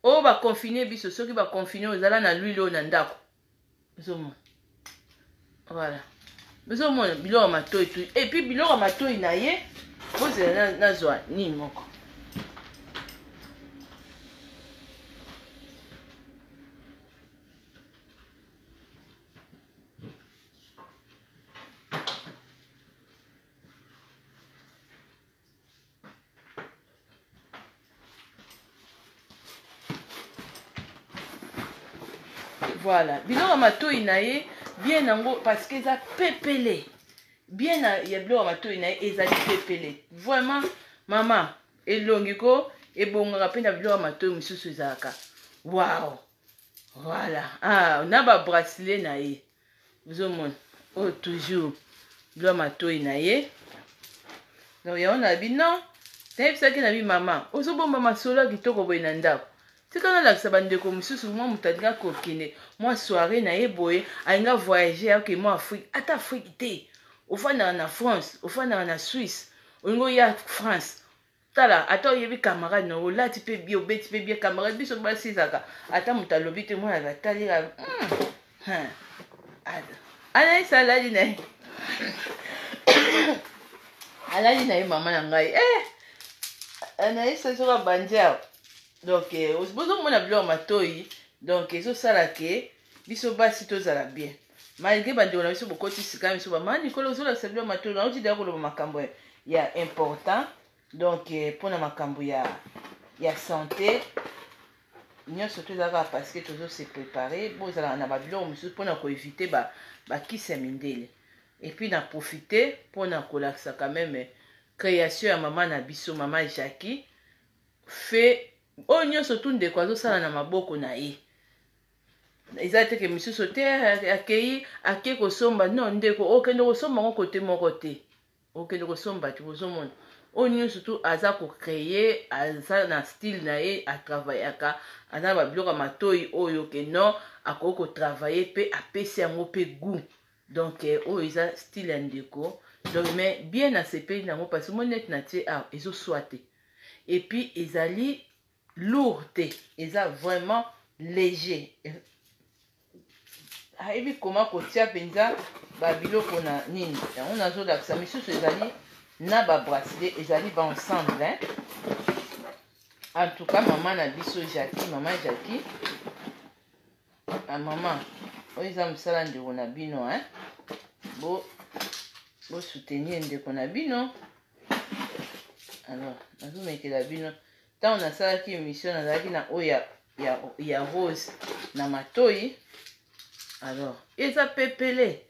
oyo baconfine biso. Soki baconfine, ozala na l'huile oyo na ndako. Ozomona, voilà, ozomona biloko ya matoi tu. Et puis biloko ya matoi na ye, bozela nazwa nini moko. Voilà, biloko ya matoi na ye bien yango, parce que eza pepele bien na ya biloko ya matoi na ye ezali pepele vraiment. Mama elongi ko ebongaka mpe na biloko ya matoi mosusu ezalaka wow. Voilà, ah, na babracelet na ye, ozomona oyo toujours biloko ya matoi na ye. Donc yango na bi non, nayebisaki na bi mama, ozobomba masolo ya kitoko boye na ndako, tika nalakisa bandeko mosusu. Mwa moto alinga kokende mwa soirée na ye boye, alinga voyage, aoke mwa Afrique, ata Afrique te, ofandaka na France, ofandaka na Suisse, olingi oya France, tala, ata oyebi camarade na olati mpe bie, obeti mpe bie camarade. Biso basi ezalaka, ata moto alobi te, mwana atali Anaïs alali na ye, alali na ye. Mama na ngai, Anaïs soki abandi awa. Donc bozomona biloko matoi, donc ezosala ke biso basi tozala bien, malgré bandeko na biso bokoti sika biso bamama Nikolo ozolakisa biloko matoi. Nauti deya koloba makambo ya important, donc mpona makambo ya santé nyonso to eza kaka parce que tozo se préparer. Bozalaka na babiloko mosusu mpona koéviter bakisi ya mindele. Et puis na profite mpona kolakisa quand même création ya mama na biso, mama Jackie fe. Oyo nyonso tu ndeko azosala na maboko na ye, eza teke misusu te akei ake kosomba. Non, ndeko, okende kosomba ngo kote moko te, okende kosomba te. Ozomona oyo nyonso tu aza kocréer, aza na style na ye, atravaillaka, aza na babiloko ya matoi oyo ke non, akoki kotravailler mpe apesi yango mpe goût. Donc oyo eza style ya ndeko. Donc mais bien, nasepeli nango parce que moi neti natie awa ezoswa te, et puis ezali lourd te, eza vraiment léger. Ayebi koma kotia mpenza babiloko na nini yango. Nazolakisa misusu ezali na babracelet, ezali baensemble, hein? En tout cas mama na biso Jackie, mama Jackie, ah, mama, oyo eza mosala ndeko na bino, hein? Bo bosoutenir ndeko na bino. Alors nazomekela bino, ntango nasalaki émission nazalaki na oyo ya rose na matoi. Alors eza pepele,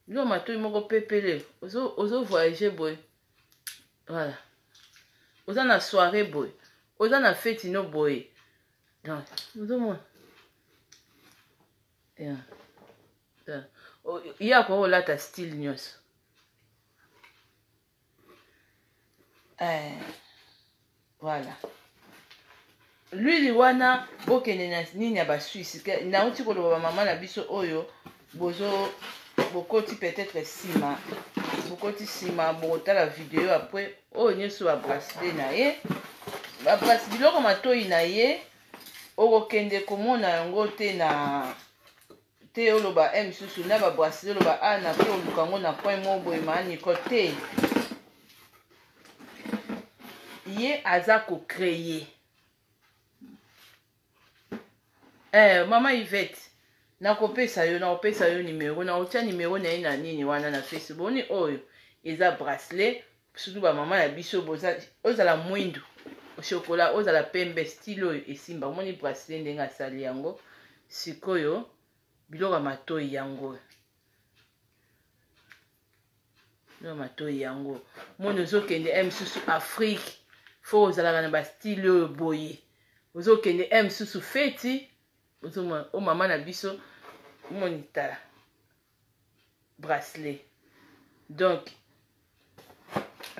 biloko matoi moko pepele. Ozo voyage boye, voilà, oza na soirée boye, oza na feti no boye, donc ozomona yeah. Ye akoki kolata style nyonso. Voilà. L'huile wana bokende na nini ya ba Suisse. Nauti koloba ba mama na biso oyo bozo bokoti peut-être sima bokoti sima bokotala video après oyo nyonso ba bracelet na ye ba bracelet biloko matoi na ye okokende komona yango te na te oloba e mosusu na ba bracelet oloba a na pe oluka yango na coin moko boye ma Nicole te ye aza ko créer eh, mama Yvette nakopesa yo nakopesa yo numero nakotia numero na ye na nini wana na facebook oni oyo eza bracelet surtout bamama na biso boza ozala mwindu chocolat ozala pembe style oyo esimba omoni bracelet ndenge asali yango sikoyo biloko ya matoi yango biloko ya matoi yango moni ozokende e mosusu afrique fo ozalaka na bastyle oyo boye ozokende e mosusu feti ozomona o mama na biso omoni tala bracelet donc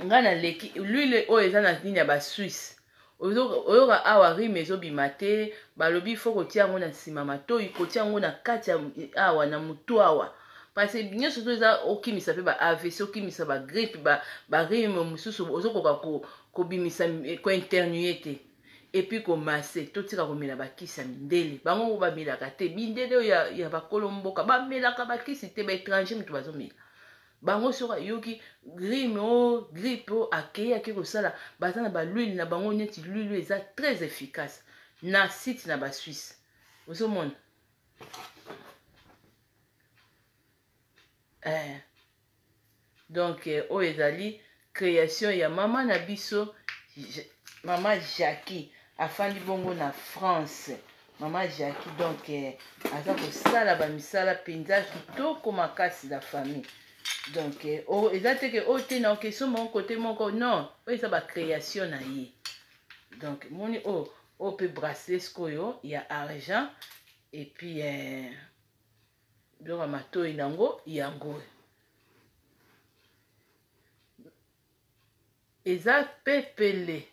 ngai naleki l'huile oyo eza na nini ya basuisse oyoka awa rime ezobima te balobi fo kotia yango na nsima matoi kotia yango na kati ya awa na motu awa parce nyonso to eza okimisa mpe ba avc okimisa bagrippe barime ba mosusu ozokoka kobimisa kointernue te epuis komase totika komela bakisi ya mindele bango ngo bamelaka te mindele oyo ya, ya bakolo mboka bamelaka bakisi te baétranger moto bazomela bango soki ayoki grime o oh, grippe o oh, akei ake kosala baza na baluile na bango neti luile oyo eza très efficace na site na basuisse ozomona eh. Donc eh, oyo ezali création ya mama na biso mama Jackie afandi bongo na France mama Jackie donc eh, aza kosala bamisala mpenza kitoko makasi la famille donc eh, oh, eza te ke oyo oh, te na okesomba ngo kote moko non oyo eza bacréation na ye donc moni oyo oh, oyo mpe bracelet sikoyo ya argent epuis eh, biloko ya matoi na yango yango oyo eza pepele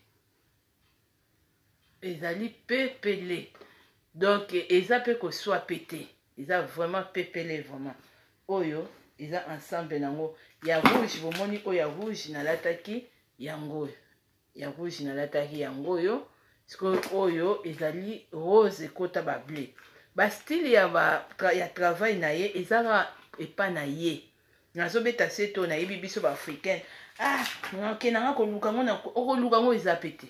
ezali pepele donc eza mpe koswa pe te eza vraiment pepele vraiment oyo eza ensemble nango ya rouge bomoni oyo ya rouge nalataki yango oyo ya rouge nalataki yango oyo sikoyo oyo ezali rose ekota ba bleu bastyle ya, ba, ya travail na ye ezaka epa na ye nazobeta se to nayebi biso baafricaine ah nakenda nga koluka ngo okoluka ngo eza pe te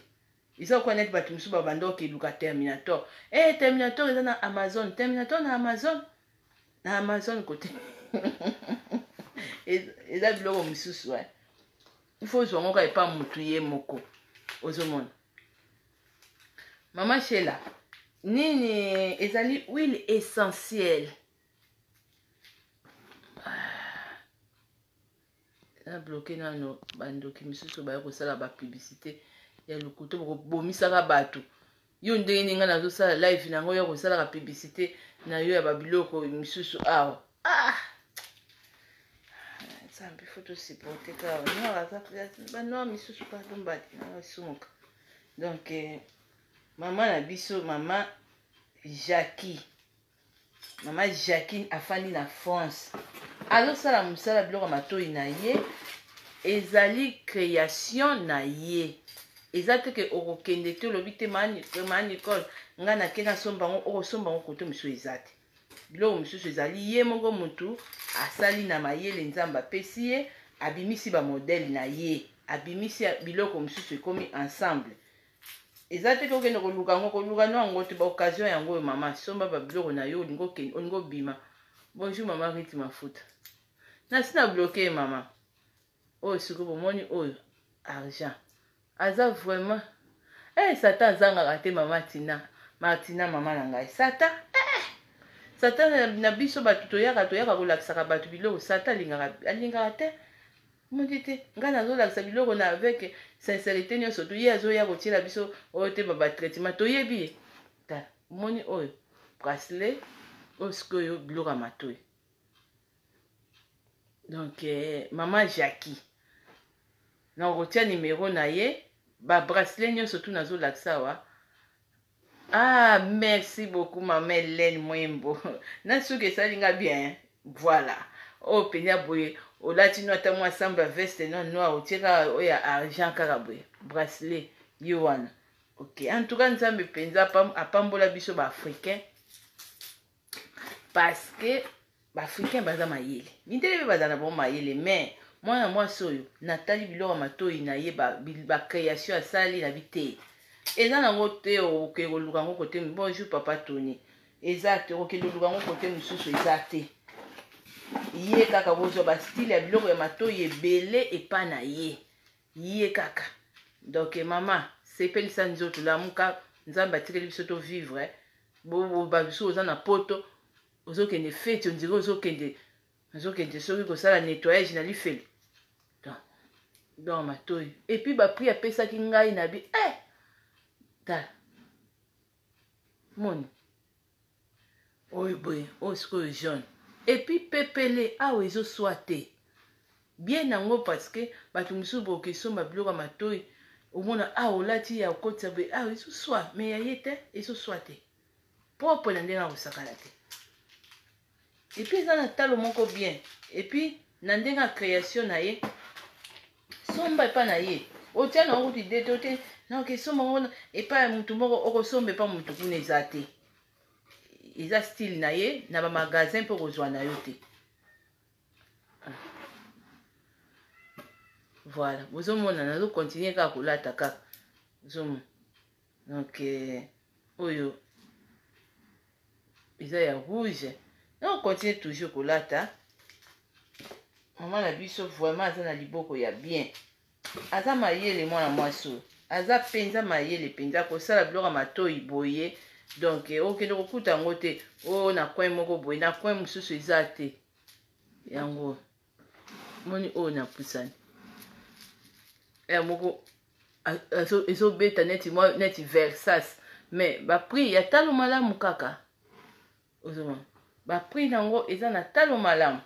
eza lokola neti bato mosusu babanda okeluka terminator e eh, terminator eza na amazon terminator na amazon na amazon kote eza biloko mosusu eh. Il faut ozwa ngo kaka epa mutu ye moko ozomona mama shela nini ezali huile essentielle na bloke nano bandoki misusu baye kosala bapublicité ya lokuta bokobomisaka bato yo ndenge nini ngai nazosala live na yango ya kosalaka publicité na yo ya babiloko misusu awa ah nzambe fo tosupporte kaka noir aza banoir misusu pardon mbadi nasumuka donc eh, mama na biso mama jackie mama jacquine afandi na france azosala mosala biloko ya matoi na ye ezali création na ye eza te ke okokende te olobi te ma nicole ngai nake nasomba yango okosomba yango kote mosusu eza te biloko mosusu ezali ye moko motu asali na mayele nzambe apesi ye abimisi bamodele na ye abimisi biloko mosusu ekomi ensemble eza te kokende koluka yango koluka no yango te baoccasion yango oyo mama somba babiloko na yo olingi okende olingi obima bonjour mama riti mafuta nasi na bloke mama oyo sikoyo bomoni oyo argent aza vraiment eh satan azangaka te mama tina martina mama na ngai satan eh satan na biso bato toyaka toyaka kolakisaka bato biloko satan alingaka alingaka te Omoni te ngai nazolakisa biloko na avec sincérité nyonso to ye azoya kotiela biso oyo te ba traitement toyebi ye tala omoni oyo bracelet oyo sikoyo biloko ya matoi donc eh, mama jackie nakotia nimero na ye ba bracelet nyonso tu nazolakisa awa. Ah, merci beaucoup mama Hélène Mwembo. Na suki esali nga bien. Voilà. Oyo mpenza boye olati no ata mwa sambre ya veste no noir otie kaka oyo ya argent kaka boye bracelet ye wana. Ok, en tout cas Nzambe mpenza apambola biso ba africain parce que ba africain baza mayele. Mindele mpe baza na bango mayele mais mwana mwasi oyo natali biloko ya matoi na ye ba, ba création asali na biteye eza nango te oke koluka yango kote. Bonjour papa Tony, eza te okende oluka yango kote mosusu, eza te. Ye kaka bozwa bastyle ya biloko ya matoi ebele epa na ye, ye kaka. Donc mama, sepelisa nzoto, lamuka. Nzambe atikeli biso to vivre. Babiso oza na poto, ozokende feti, ondire ozokende soki kosala nettoyage na lifelo. Donc matoi et puis baprix apesaki ngai na bi eh, tala moni oyo boye, oyo sikoyo jaune et puis pepele awa ezoswa te bien yango, parce que bato mosusu bokesomba biloko ya matoi, omona awa olati ya okotisa boye, awa ezoswa, mais ya ye te, ezoswa te, propre na ndenge akosakana te. Et puis eza na talo moko bien, et puis na ndenge ya création na ye. Somba epa na ye, otia na okuti de to te naoke somba ngo epai ya motu moko, okosomba epa motu kuna eza te, eza style na ye na bamagasin mpo kozwa na yo te. Voilà, bozomona nazocontinue kaka kolata kaka, ozomona. Donc oyo eza ya rouge, na continue toujours kolata. Mama na biso vraiment aza na liboko ya bien, aza mayele. Mwana mwasi oyo aza mpenza mayele mpenza kosala biloko ya matoi boye. Donc okende kokuta yango te oyo na coin moko boye, na coin mosusu eza te. Yango moni oyo napusani ya moko ezobeta neti mwa neti Versace, mais baprix ya talo malamu kaka. Ozomona baprix nango eza na talo malamu.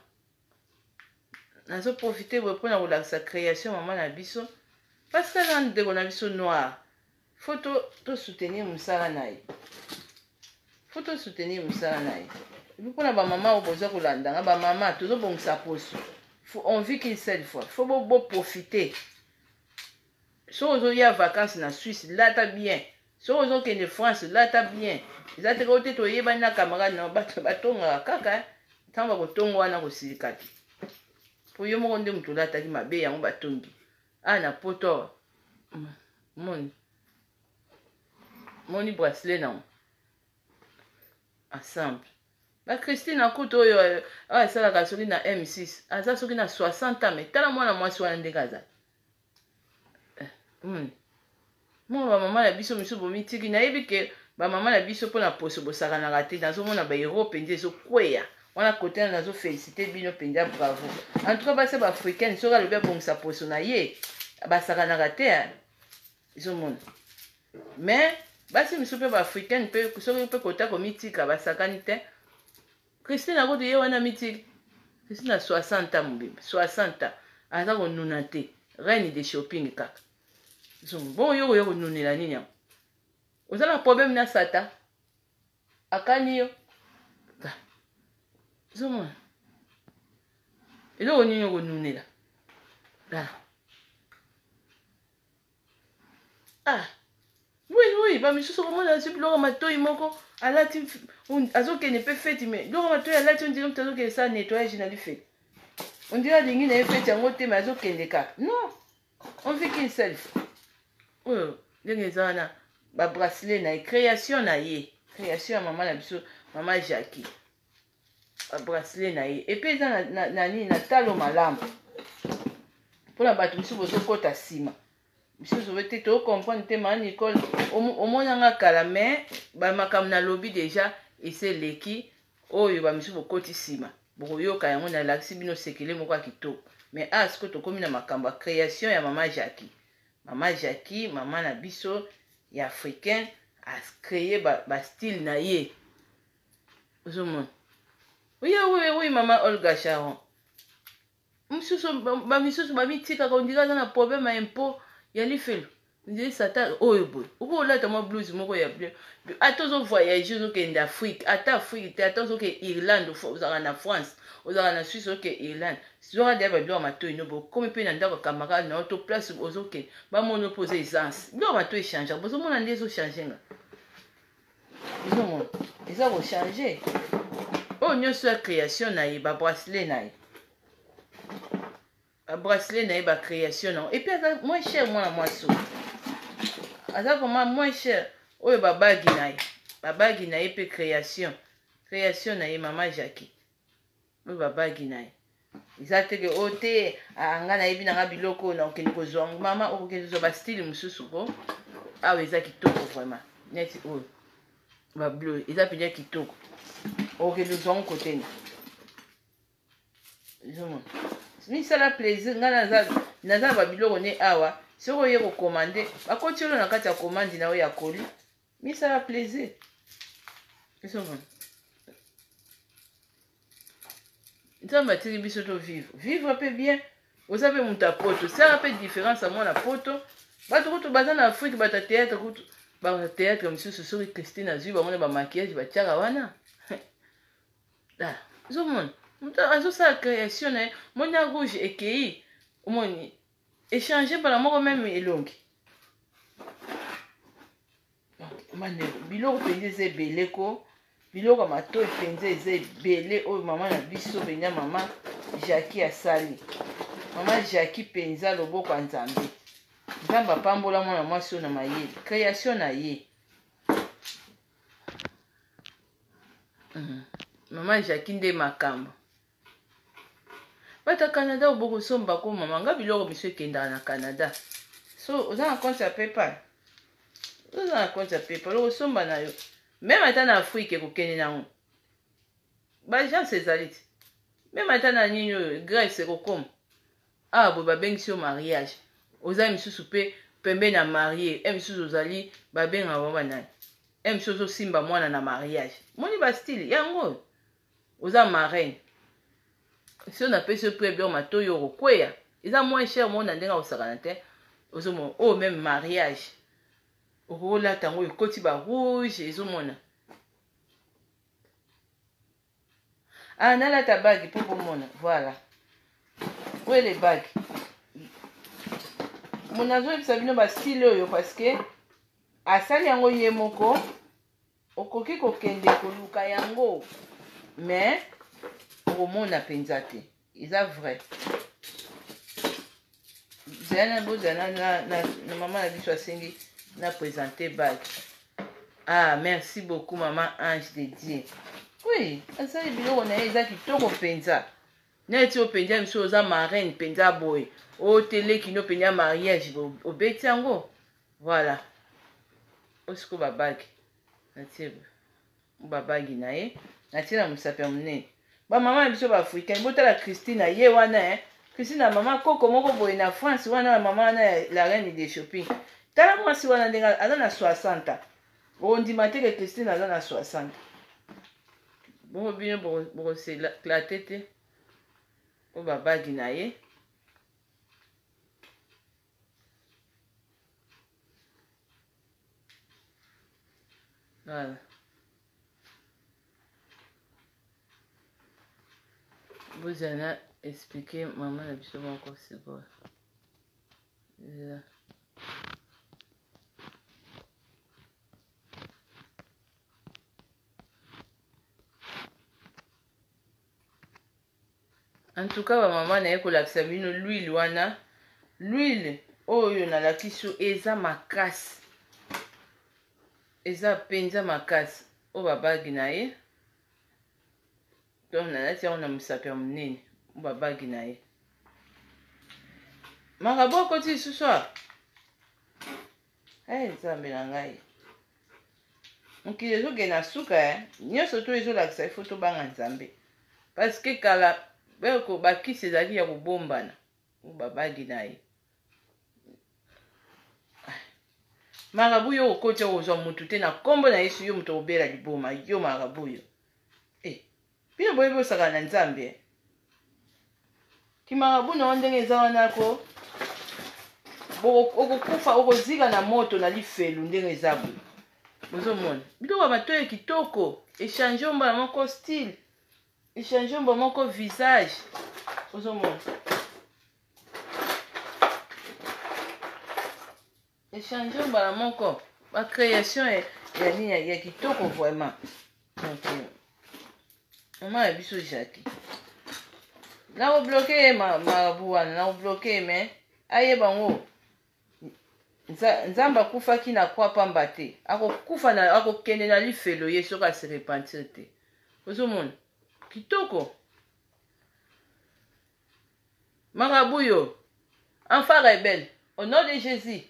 Nazoprofite boye mpona kolakisa création mama na biso, parce que aza ndeko na biso noir, faut tosoutenir mosala na ye, faut tosoutenir mosala na ye. Et puis mpona bamama oyo boza kolandanga, bamama tozobongisa poso, on vit qu'une seule fois, faut boprofite. Soki ozoya vacance na Suisse, lata bien. Soki ozokende France, lata bien. Eza te oyo te toyebani na camarade na bato batongaka kaka. Ntango bakotonga wana, kosilika te, mpo yo moko nde moto olataki mabe, yango batongi. A na poto moni moni bracelet nango ensemble. Bachristine akuta oyo oyo asalaka soki na M6, aza soki na 60 ans, mais tala mwana mwasi wana ndenge aza. Mwa bamama na biso misusu bomitiki, nayebi ke bamama na biso mpona poso bosakanaka te. Nazomona baero mpenza ezokweya wana kote wana, nazofélicité bino mpenza, bravo. En tout cas basi baafricaine, soki alobi abongisa poso na ye, basakanaka te, ezomona. Mais basi misusu mpe baafricaine mpe, soki mpe kota komitika, basakani te. Christine akuti ye wana mitiki. Christine na 60 ans mobimba, 60 ans, aza konuna te, reine de shopping kaka. Bongo yo koya konunela nini yango? Oza na problème na sata akani yo, ozomona eloko nini okonunela? Ah oui, bamisusu komona azwi biloko matoi moko alati, azokende mpe feti, mais biloko matoi alati, on dirait moto azokende sala nettoyage na lifeti, on dirait alingi na ye feti yango te, mais azokende kaka. Non, on vit qu'une seule fois. Oyo ndenge eza wana, babracelet na ye, création na ye, création ya mama na biso, mama Jackie, babracelet na ye. Et puis eza na nini, na talo malamu. Mpona bato mosusu bozokɔta nsima, misusu obe te, tocomprendre te. Maa Nicole, omonanga kala, mais bamakambo nalobi déjà ese eleki. Oyo bamisusu bokoti nsima, bokoyoka yango. Nalakisi bino sekele moko ya kitoko, mais a sikoyo tokómi na makambo ya création ya mama Jackie. Mama Jackie, mama na biso ya africain, acréé bastyle ba na ye, ozomona. Oui, mama Olga Charon, misusu bamisusu bamitikaka, ondika aza na problème ya impôt ya lifelo. Nde satan oyo boye okoki kolata mwa blouse moko ya bleu ata ozo voyage ozokende Afrique, ata Afrique te, ata ozokende Irlande, ozalaka na France, ozalaka na Suisse, okende Irlande, zwaka deya babiloko ya matoi no boye, okomi mpe na ndako ya camarade na yo to place ozokende, bamoni yo mpe oza aisance. Biloko ya matoi echangeaka, bozomona nde ezochange nga, ozomona eza kochange. Oyo nyonso ya création na ye, babracelet na ye, ba bracelet na ye, ba création na et puis aza moins cher, mwana mwasi oyo aza vraiment moins cher. Oyo babagi na ye, babagi na ye mpe création na ye, mama Jackie. Oyo babagi na ye eza teke oyo te, nga nayebi nanga biloko oyo nakokende kozwa, mama okokende kozwa bastyle mosusu ko awa eza kitoko vraiment. Neti oyo bableu eza mpenza kitoko, okokende kozwa ngo koteni misala plaisir. Ngai naza na babiloko ne awa, soki oye kokomande, bakoti olo na kati ya komande na yo ya koli, misala plaisir. Ezomona Nzambe atiki biso to vivre, vivre mpe bien. Oza mpe moto ya poto, sala mpe différence ya mwana poto. Bato kutu baza na Afrique, bato ya théâtre kutu, bato ya théâtre mosusu, soki Christine azwi bango na bamaquillage batiaka wana. Ozomona moto azosala création na ye, moni rouge ekei, omoni échange mbala moko meme elongi. Bandeko, biloko mpenza eza ebele ko, biloko ya matoi mpenza eza ebele. Oyo mama na biso mpenza, mama Jackie asali, mama Jackie mpenza loboko ya Nzambe. Nzambe apambola mwana mwasi oyo na mayele, création na ye. Mama Jackie nde makambo. Bato ya Canada, obokosomba ko mama nga biloko miso ekendaka na Canada. So oza na compte ya PayPal, oza na compte ya PayPal, okosomba na yo meme ata na Afrique, ekokende nango, baagence ezali te, meme ata na nini oyo Grèce ekokoma awa boye. Babengisi yo mariage, oza misusu mpe pembe na marie e misusu ozali, babengaka bango banani e misusu ozosimba mwana na mariage, moni bastyle yango oyo oza marraine. So napesi yo mpe biloko matoi oyo okokweya, eza moins cher, mona ndenge akosakana te. Ozomona oyo meme mariage okolata yango, ekoti ba rouge, ezomona. Ah, nalata bague mpo bomona. Voilà, oyo le bague mo nazoyebisa bino bastyle oyo parce que asali yango ye moko. Okoki kokende koluka yango mais okomona mpenza te, eza vrai. Zela, bozala na mama na biso asengi na présente bague. Ah, merci beaucoup, mama Ange de Dieu. Oui, asali biloko na ye, eza kitoko mpenza. Neti oyo mpenza biso oza marraine mpenza boye, oteleki no mpenza mariage, obeti yango. Voilà, osiko babague natie, babague na ye natie na mosapi ya monene. Bamama na biso baafricain, botala Christine ye wana, eh. Christine, mama koko moko boye na France wana, mama wana ya la reine de shopping. Tala mwasi wana ndenge aza na 60, okondima te ke Christine aza na 60. Bongo bino bokoseklate te oyo babague na ye. Voilà, bozala na explike mama na biso moko sikoyo. En tout cas, bamama, naye kolakisa bino l'huile wana. L'huile oyo nalakisi yo eza makasi, eza mpenza makasi. Oyo babague na ye, donc nalati yango na mosapi ya monene. Oyo babague na ye, makabo akoti lisusu awa. Hey, Nzambe na ngai, mokili ezokende na suka nyonso to ezolakisa ifo tobanga Nzambe, parce que kala beko bakisi ezalaki ya kobombana. Oyo babague na ye, marabu yo okoti, okozwa motu te na nkombo na Yesu. Yo moto okobela liboma, yo marabu yo. Eh, bino boyebi osakana na Nzambe. Kimarabu na yo ndenge eza wana ko. Okokufa, okozika na moto na lifelu ndenge eza boye. Bozomona biloko ya matoyi kitoko, echange mbala moko style, echange mbala moko visage. Ozomona echange mbala moko ba création ya nini ya kitoko vraiment. Donc mama ya biso Jackie, nakobloke ye marabu wana, nakobloke ye, mais ayeba ngo Nzambe akufaki na kwa pamba te. Akokufa na, akokende na lifelo ye soki ase repentir te. Ozomona kitoko marabu yo, enfant rebelle, au nom de Jésus,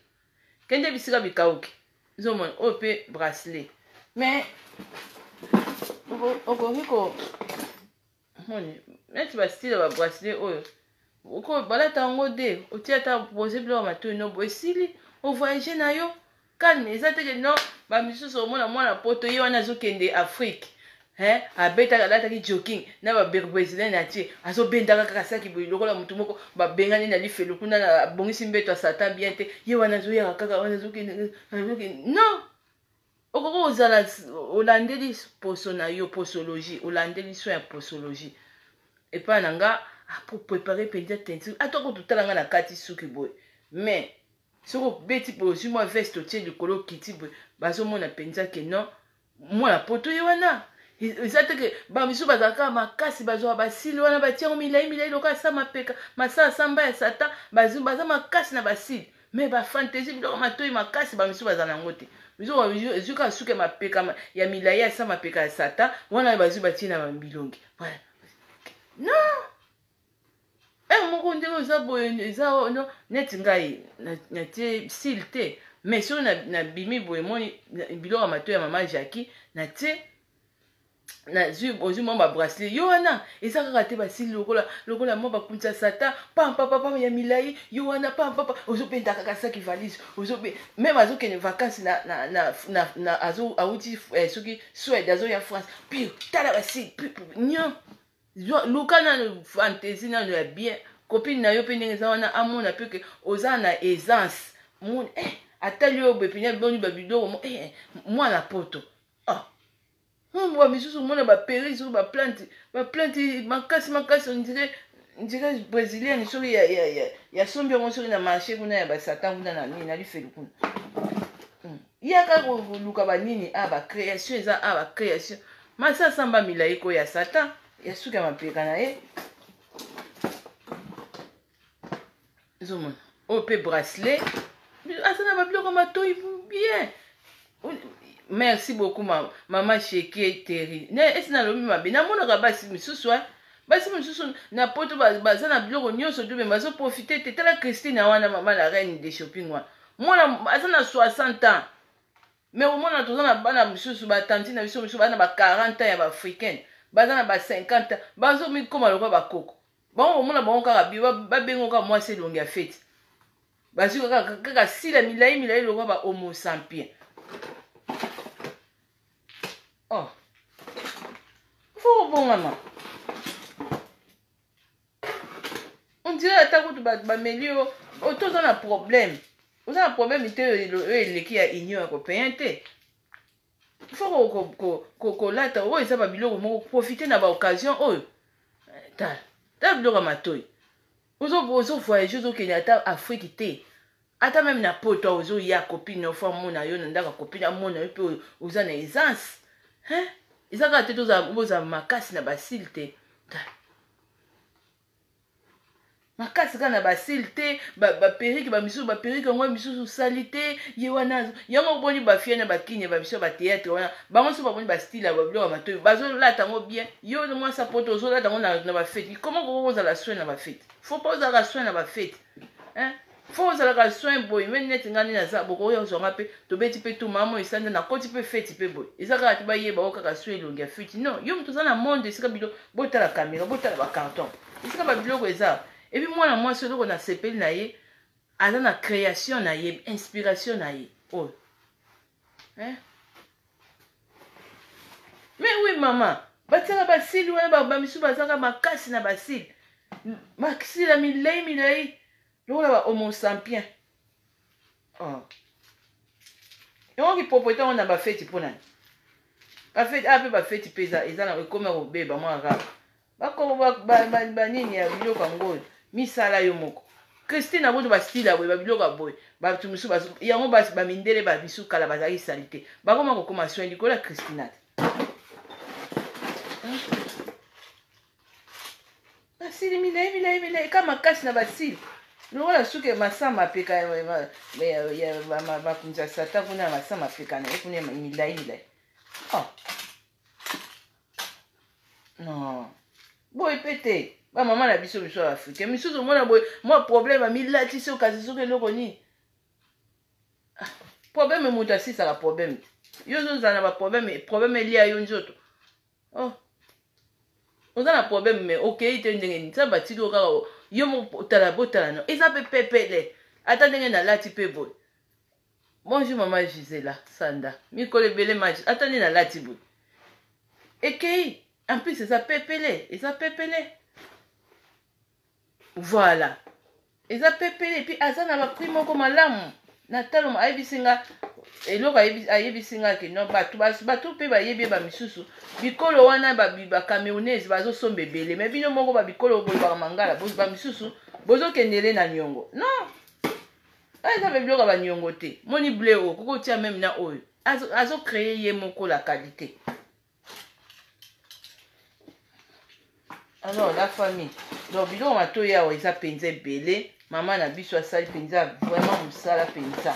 kende bisika bikauki. Ozomona oyo mpe bracelet, mais okoki ko moni neti bastyle ya babracelet oyo oko balata yango de otia ata pose biloko matoi no bo esili, ovoyage na yo calme. Eza teke no bamisusu omona mwana poto ye wana azokende Afrique, hein, abetaka, alataki jogging na babrésilien na tie, azobendaka kaka saki boye lokola motu moko babengani na lifelo kuna, abongisi mbeto ya satan bien te. Ye wana azoyaka kaka wana, azokende, azokende. Non, okoki kozala olandeli poso na yo, posologie, olandeli soin ya posologie epai na nga po prépare mpenza teinture. Ata kototala nga na kati suki boye, mais soki obeti boye, ozwi mwa veste, otie likolo, okiti boye, bazomona mpenza ke non, mwana poto ye wana. Eza te ke bamisusu bazalaka makasi, bazwaka basili wana, batia yango milai milai lokola sa mapeka masala samba ya satan. Baza makasi na basili, mais bafantaisie, biloko matoi makasi, bamisusu bazala yango te. Misusu ezwi kaka suki ya mapeka ya milai ya sa mapeka ya satan wana, bazwi, batie na bilongi. Voilà, non, heure moko ndenge oza boye, eza no neti ngai natie cils te, mais soki nabimi boye, moni biloko ya matoi ya mama Jackie, natie, nazwi, ozwi mwa babracelet yo wana, eza kaka te basili lokola lokola mwa bakunza satan pampapapa ya milai yo wana pampapa, ozobenda kaka saki valise, ozobe même azokende vacance na, na, na, na, na azo awuti soki Suède, azoya France, puis tala basili nyo. Luka nano fantaisie nano ya bien, copine na yo mpe ndenge eza wana, amona mpe ke oza na aisance. Mona atali oyo boye pena, boni babiloko mwana poto. Ah, ba misusu omona baperruque, soki baplante, baplante makasi makasi, on dirait brésilienne, soki ya sombi yango soki na marché kuna ya basatan kuna na nini na lifelu kuna. Yaka koluka banini a bacréation, eza a bacréation masa samba milai ko ya satan ya suki ya mapeka na ye. Ezomona oyo mpe bracelet, aza na babiloko matoi bien. Merci beaucoup ma, mama Sheke Teri. Esi nalobi mabe, namonaka basi misusu, basi misusu na poto baza na biloko nyonso tu, me bazoprofite te. Tala Christine wana, mama la reine de shopping wana, mwana aza na 60 ans, mais omona toza na bana misusu, batanti na biso misusu baza na ba 40 ans ya baafricaine, baza na ba 50 ans, bazomikoma lokola bakoko. Bango komona bango kaka babengo kaka mwasi elongi ya feti, bazwi kaka kaka sila milai milai lokola ba homo sapiens. Oh, faut kobongama. On dirait ata kutu bameli yo, oto oza na problème, oza na problème te oyo eleki ya Union européen te. Faut kolata oyo eza babiloko moko, profite na baoccasion oyo. Tala, tala biloko ya matoi. Ozovoyage, ozokende ata Afrique te, ata même na poto, ozoya, copine ofo amona yo na ndako, copine amona yo mpe oza na aisance. Eza kaka te bozala makasi na basile te, makasi kaka na basile te, baperruque bamisusu, baperruque yango misusu osali te ye wana. Yango boni bafie na bakini bamisu ya batéâtre wana, bango so bamoni bastyle ya babiloko ya matoi, bazolata yango bien. Yo mwasi poto ozolata yango na bafêtes, comment koko kozala soin na bafêtes? Faut pas ozalaka soin na bafêtes, faut ozalaka soin boye. Me neti ngai nde naza bokoya ozwanga mpe tobeti mpe tu mama esanda, nakoti mpe feti mpe boye, eza kaka te bayeba o kaka so elongi ya feti. Non, yo moto oza na monde esika bilo, botala caméra, botala bacarton esika babiloko eza. Et puis mwana mwasi, eloko nasepeli na ye, aza na création na ye, inspiration na ye oyo, hein? Mais oui, mama batiaka basili wana, bamisusu bazaka makasi na basili, basili ya milai milai lokola ba homo sapiens. Oh. Yango kipropriété yango na bafeti mpo nani? Bafeti ah mpe bafeti mpe eza eza na ekomi ya kobeba mwa rap. Bakoko banini ya biloko yango oyo misala yo moko. Christine akutu ba style ya boye babiloko ya boye bato mosusu yango bamindele bamisu kala bazalaki salite bakoma kokoma soin likolo ya Christina te. Basili milai milai milai ka makasi na basili lokola suki masa mapeka ya bakonzi ya satan kuna ya masa mapeka na ye kuna milai milai. Oh. Non, boye mpe te. Bamama na biso biso ya africain misusu omona boye mwa problème amilatisi okasi soki eloko nini problème. Moto asisaka problème te. Yo ozozala na baproblème, problème elia yo nzoto. Oh, oza na problème mais okei te. Ndenge nini Nzambe atiki yo kaka yo moko? Tala, botala no, eza mpe pepele. Ata ndenge nalati mpe boye. Bonjour mama Gisela Sanda, mikolo ebele match. Ata nde nalati boye ekei. En plus eza pepele, eza pepele. Voilà, eza pepele. Et puis aza na baprix moko malamu na talo. Ayebisi nga eloko, ayebisi nga ke non, bato bato mpe bayebi ye. Bamisusu bikolo wana, bacamerounaise bazosomba ebele, mais bino moko babikolo bolobaka mangala, bamisusu bozokendele na niongo. Non, eza mpe biloko ya baniongo te. Moni bleu oyo koko otia même na oyo azocréer ye moko la qualité. Alors la famille, donc biloko matoi awa eza mpenza ebele. Mama na biso asali mpenza vraiment mosala mpenza.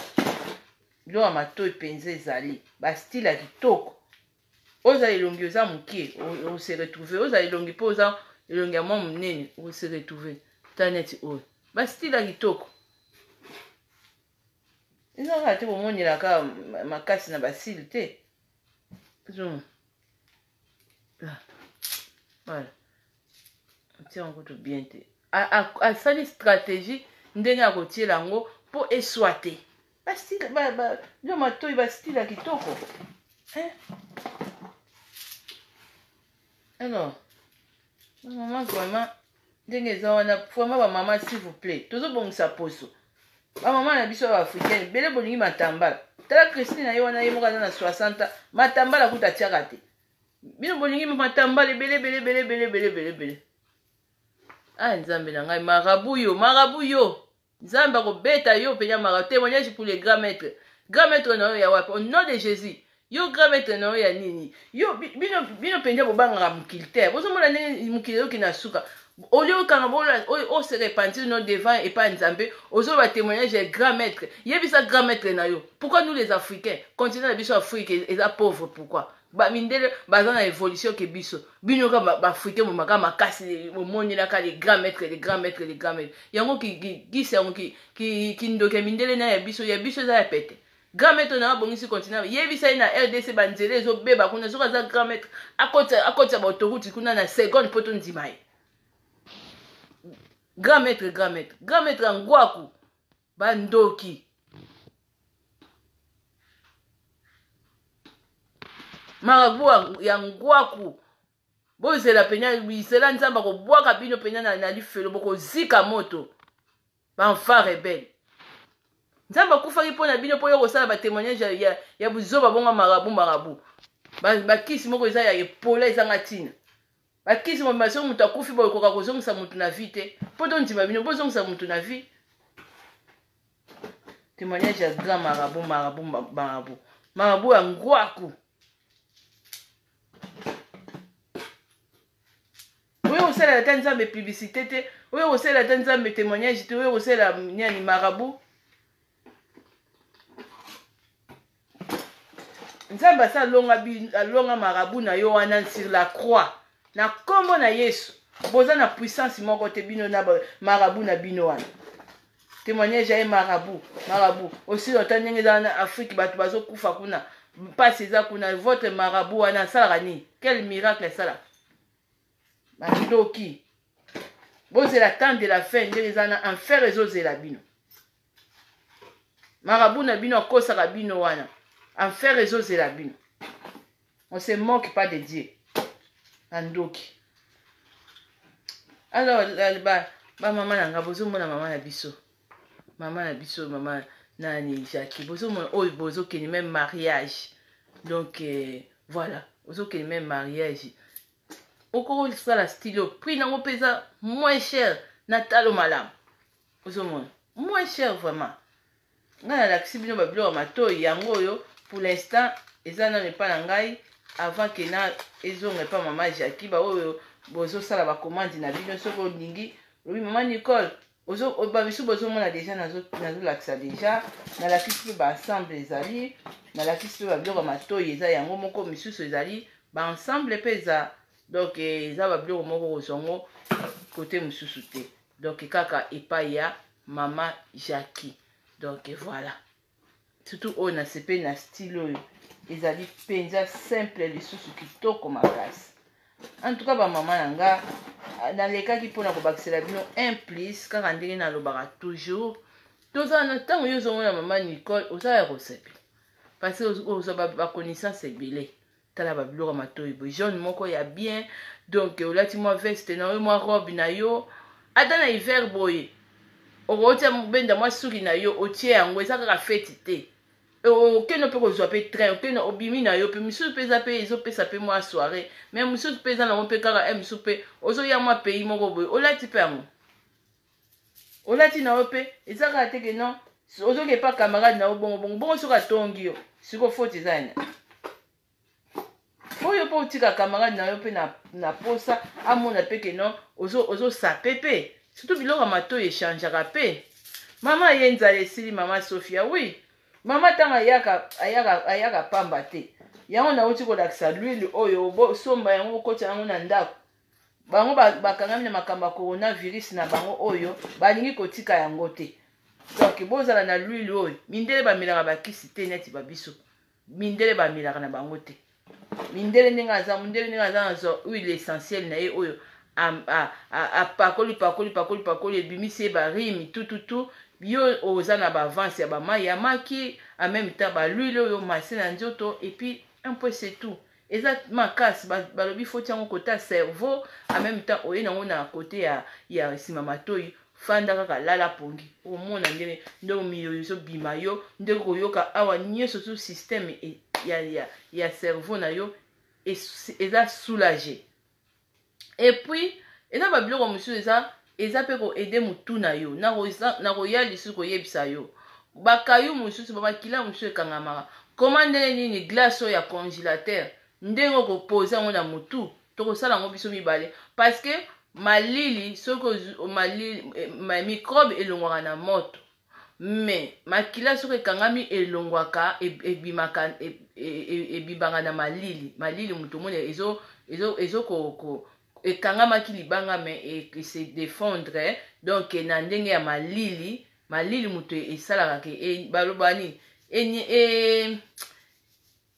Biloko ya matoi mpenza ezali bastyle ya kitoko. Oza elongi oza moke, ose retrouve. Oza elongi mpe oza elongi ya mwa monene, ose retrouve. Ta neti oyo, bastyle ya kitoko. Eza kaka te komonelaka makasi na basile te. Voilà, otia yango kutu bien te. Asali stratégie ndenge akotiela yango mpo eswa te. Bastyle bilo matoi, bastyle ya kitoko. Alors mama, vraiment ndenge eza wana, vraiment bamama, s'il vous plaît, tozobongisa poso. Bamama na biso ya baafricaine bele bolingi matambala. Tala Christine na ye wana, ye moko aza na 60, matambala kuta atiaka te. Bino bolingi matambala ebele ebele ebele ebele ebele ebele ebele. Ah, Nzambe na ngai, marabout yo, marabout yo, Nzambe akobeta yo mpenza. Mara témoignage pour les grands maîtres. Grand maître na yo ya wapi? Au nom de Jésus, yo grand maître na yo ya nini? Yo bino bino mpenza bobangaka mokili te. Bozomona ndenge mokili ezoki na suka. Olie okanga ose repentir no devant epai Nzambe. Ozoloba témoignage ya grand maître. Yebisa grand maître na yo pourquoi nous les Africains, continent na biso Afrique eza pauvre. Pourquoi bamindele baza na évolution ke biso? Bino ka baafricain bomaka makasi, bomonelaka les grands maîtres, les grands maîtres, les grands maîtres. Yango kisi yango kindoki ya mindele na ya biso, ya biso eza ya pete. Grand maître na abongisi continent, yebisa ye na RDC banzela ezobeba kuna. Soki aza grand maître, akotisa baautoroute kuna na seconde mpo tondima ye. Grand maître, grand maître, grand maître ya ngwaku, bandoki, marabout ya ngwaku. Bozela penya bisela Nzambe akobwaka bino penya na lifelo, bokozika moto. Baenfant rebelle, Nzambe akufaki mpo na bino mpo yo kosala batémoignage ya buzoba bongo. Marabout, marabout, bakisi moko eza ya epola, ezanga ntina. Bakisi mobima, soki moto akufi bokoka kozongisa motu na vie te. Mpo tondima bino, bozongisa motu na vie. Témoignage ya grand marabout, marabout, marabout, marabout ya ngwaku. Oyo kosalela ata Nzambe publicité te, oyo kosalela ata Nzambe témoignage te, oyo kosalela nani? Marabout. Nzambe asa alonga, alonga marabout na yo wana sur la croix na nkombo na Yesu. Boza na puissance moko te, bino na marabout na bino wana. Témoignage ya ye marabout, marabout aussi. Ota ndenge eza na Afrique, bato bazokufa kuna, mpasi eza kuna. Votre marabout wana asalaka nini? Quel miracle asalaka? Bandoki, bozela temps de la fin. Ndenge eza na enfer ezozela bino. Marabout na bino akosaka bino wana, enfer ezozela bino. On se moque pas de Dieu. Bandoki. Alors bamama na nga, bozomona mama na biso, mama na biso, mama Nani Jackie, bozomona oyo bozokende même mariage. Donc voilà, ozokende même mariage, okoki kosala style oyo. Prix nango mpe eza moins cher na talo malamu. Ozomona, moins cher vraiment. Ngai nalakisi bino babiloko ya matoi yango oyo. Pour l'instant eza nano epa na ngai avant ke na ezonga epa mama Jackie. Baoyo bozosala bacommande na bino, soki olingi, lobi mama Nicole. Bamisu bozomona déjà, nazolakisa déjà, nalakisi mpe baensemble ezali, nalakisi mpe babiloko ya matoi eza yango moko, misusu ezali baensemble mpe eza. Donc eza babiloko moko kozwa yango kote mosusu te, donc kaka epai ya mama Jackie. Donc voilà, surtout oyo nasepeli na style oyo, ezali mpenza simple, lisusu kitoko makasi. En tout cas, bamama na nga, nalekaki mpona kobakisela bino un plus. Kaka ndenge nalobaka toujours, tozala na ntango yo ozomona mama Nicole, oza ya kosepela parce que ozwa baconnaissance ebele. Tala babiloko ya matoi boye, jaune moko ya bien. Donc olati mwa veste na yo, mwa robe na yo, ata na hiver boye, okotia benda mwa suki na yo, otie yango. Eza kaka feti te, okende mpe kozwa mpe train, okende, obimi na yo mpe. Misusu mpe eza mpe ezopesa mpe mwa soirée, mais mosusu mpe eza nango mpe kaka e mosusu mpe ozoya mwa pays moko boye, olati mpe yango, olati na yo mpe. Eza kaka te ke non, ozoki epa camarade na yo bongo bongo bongo. Soki atongi yo siko, faute eza yana oyo mpo otika camarade na yo mpe na posa amona mpe ke non, ozosape mpe. Surtout biloko ya matoi echangeaka mpe. Mama ye nzala esili. Mama Sofia, oui, mama ntango ayaka, ayaka, ayaka pamba te. Yango nauti kolakisa l'huile oyo, bosomba yango, bokotisa yango na ndako. Bango bakangami na makambo ya coronavirus na bango oyo, balingi kotika yango te. Donc bozala na l'huile oyo. Mindele bamelaka bakisi te neti babiso. Mindele bamelaka na bango te. Mindele ndenge aza, mindele ndenge aza, nazwa huile essentielle na ye oyo apakoli, pakoli, pakoli, pakoli, ebimisi ye barimi tututu. Yo oza na baavance ya bamai ya maki, en même temps bahuile oyo mase na nzoto, et puis un peu, c'est tout. Eza makasi. Balobi foti yango kota cerveau, en même temps oye nango na kote ya nsima matoi. Fanda kaka, lala pongi, omona ndenge ndenge miyoyo ezobima yo, ndenge koyoka awa nyonso tu, système ya cerveau na yo eza soulagé. Et puis eza babiloko mosusu eza mpe koaider motu na yo. Nakoya lisusu koyebisa yo bakayu mosusu, bamakila mosusu ekangamaka koma ndenge nini. Glace oyo ya congélateur, ndenge okopoze yango na motu, tokosala yango biso mibale, parce que malili, soki malili, microbe elongwaka na moto, mais makila soki ekangami elongwaka, ebimaka, ebibanga na malili. Malili moto omoni ezo ekangamaki libanga, mais ese défendre. Donc na ndenge ya malili, malili moto esalaka ke baloba nini,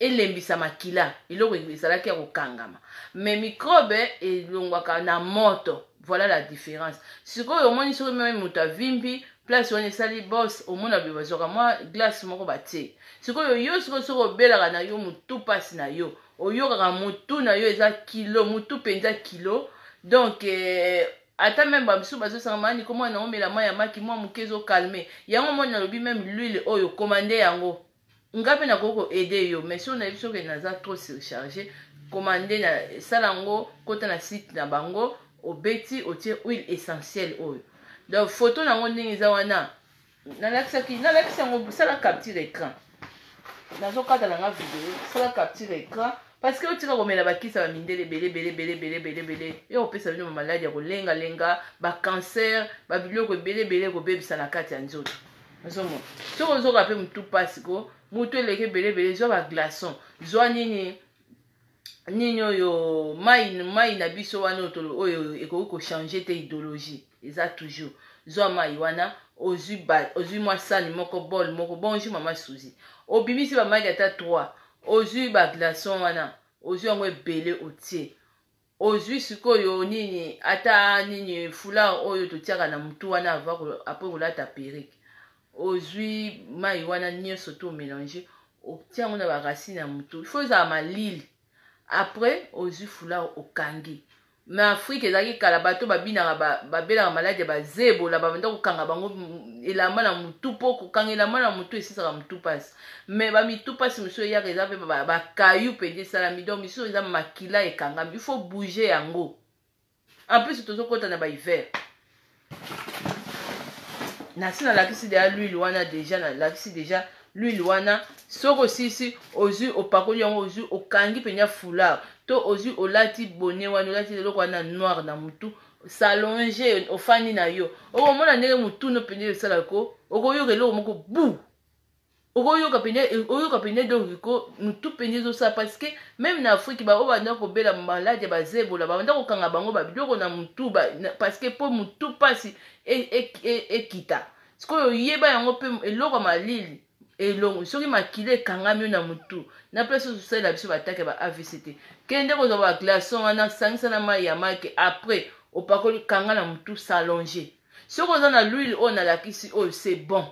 elembisa makila, eloko ezalaki ya kokangama. Mais microbe elongwaka na moto. Voilà la différence. Sikoyo omoni, soki même moto avimbi, place wana esali bos, omona boye bazwaka mwa glace moko batie. Sikoyo yo, sikoyo soki obelaka na yo motu, mpasi na yo, oyokaka motu na yo eza kilo, motu mpenza kilo. Donc ata même bamisusu bazosanga mani komona nango, mela mai ya maki mwa moke, ezocalmer yango. Moni nalobi même l'huile oyo, commande yango, nga mpe nakoki koaider yo. Mais soki nayebi soki naza trop surchargé, commande na sala yango, kota na site na bango, obeti, otie huile essentielle oyo. Donc photo nango ndenge eza wana, nalakisaki, nalakisi yango. Sala capture écran, nazokata nanga video. Sala capture écran parce que otika komela bakisi ya bamindele ebele ebele ebele ebele ebele ebele, yo kopesa bino bamaladi ya kolengalenga, bacancer, babiloko ebele ebele kobebisa na kati ya nzoto. Ozomona, soki ozoka mpe motu mpasi ko motu eleki ebele ebele, zwa baglaçon, zwa nini nini oyo, mai, mai na biso wana oyo ekoki kochanger te, idéologie eza toujours. Zwa mai wana, ozwi mwa sani moko, bol moko. Bonjour mama Suzi. Obimisi bamaki ata 3, ozwi baglaçon wana, ozwi yango ebele, otie. Ozwi sikoyo nini, ata nini, foulard oyo totiaka na motu wana après kolata perruque. Ozwi mai wana nyonso to omélanger, otia yango na baracine ya motu. Il faut ezala malili. Après ozwi foulard, okangi. Na Afrique ezalaki kala, bato babinaka babelaka maladi ya bazebola, babanda kokanga bango elamba na mutu, mpo kokanga elamba na mutu esisaka mutu mpasi. Mais bamitu mpasi mosusu eyaka, eza mpe bakayu mpenza esalami. Donc misusu eza makila ekangami, il faut bouger yango. En plus tozokɔta na bahiver. Nasi nalakisi deya l'huile wana, déjà nalakisi déjà l'huile wana. Soki osilisi, ozwi, opakoli yango, ozwi, okangi mpenza foulard, to ozwi, olati bonnet wana, olati eloko wana noir na mutu, s'allonger, ofandi na yo, okomona ndenge mutunu mpenza esalako. Okoyoka eloko moko bu, okoyoka mpenza, oyoka mpenza. Donc ko mutu mpenza ezosala, parce que même na Afrique, baoyo banda kobela maladi ya bazebola, babanda kokanga bango babiloko na mutu, parce que mpo mutu mpasi ekita. Sikoyo oyeba yango mpe eloko ya malili elongo. Soki makila ekangami yo na mutu, na place ozosalela biso batake ba AVC te, kende kozwa baglaçon wana, sangisa na mai ya maki, après opakoli, kanga na mutu, s'allonger. Soki oza na l'huile oyo nalakisi oyo, c'est bon.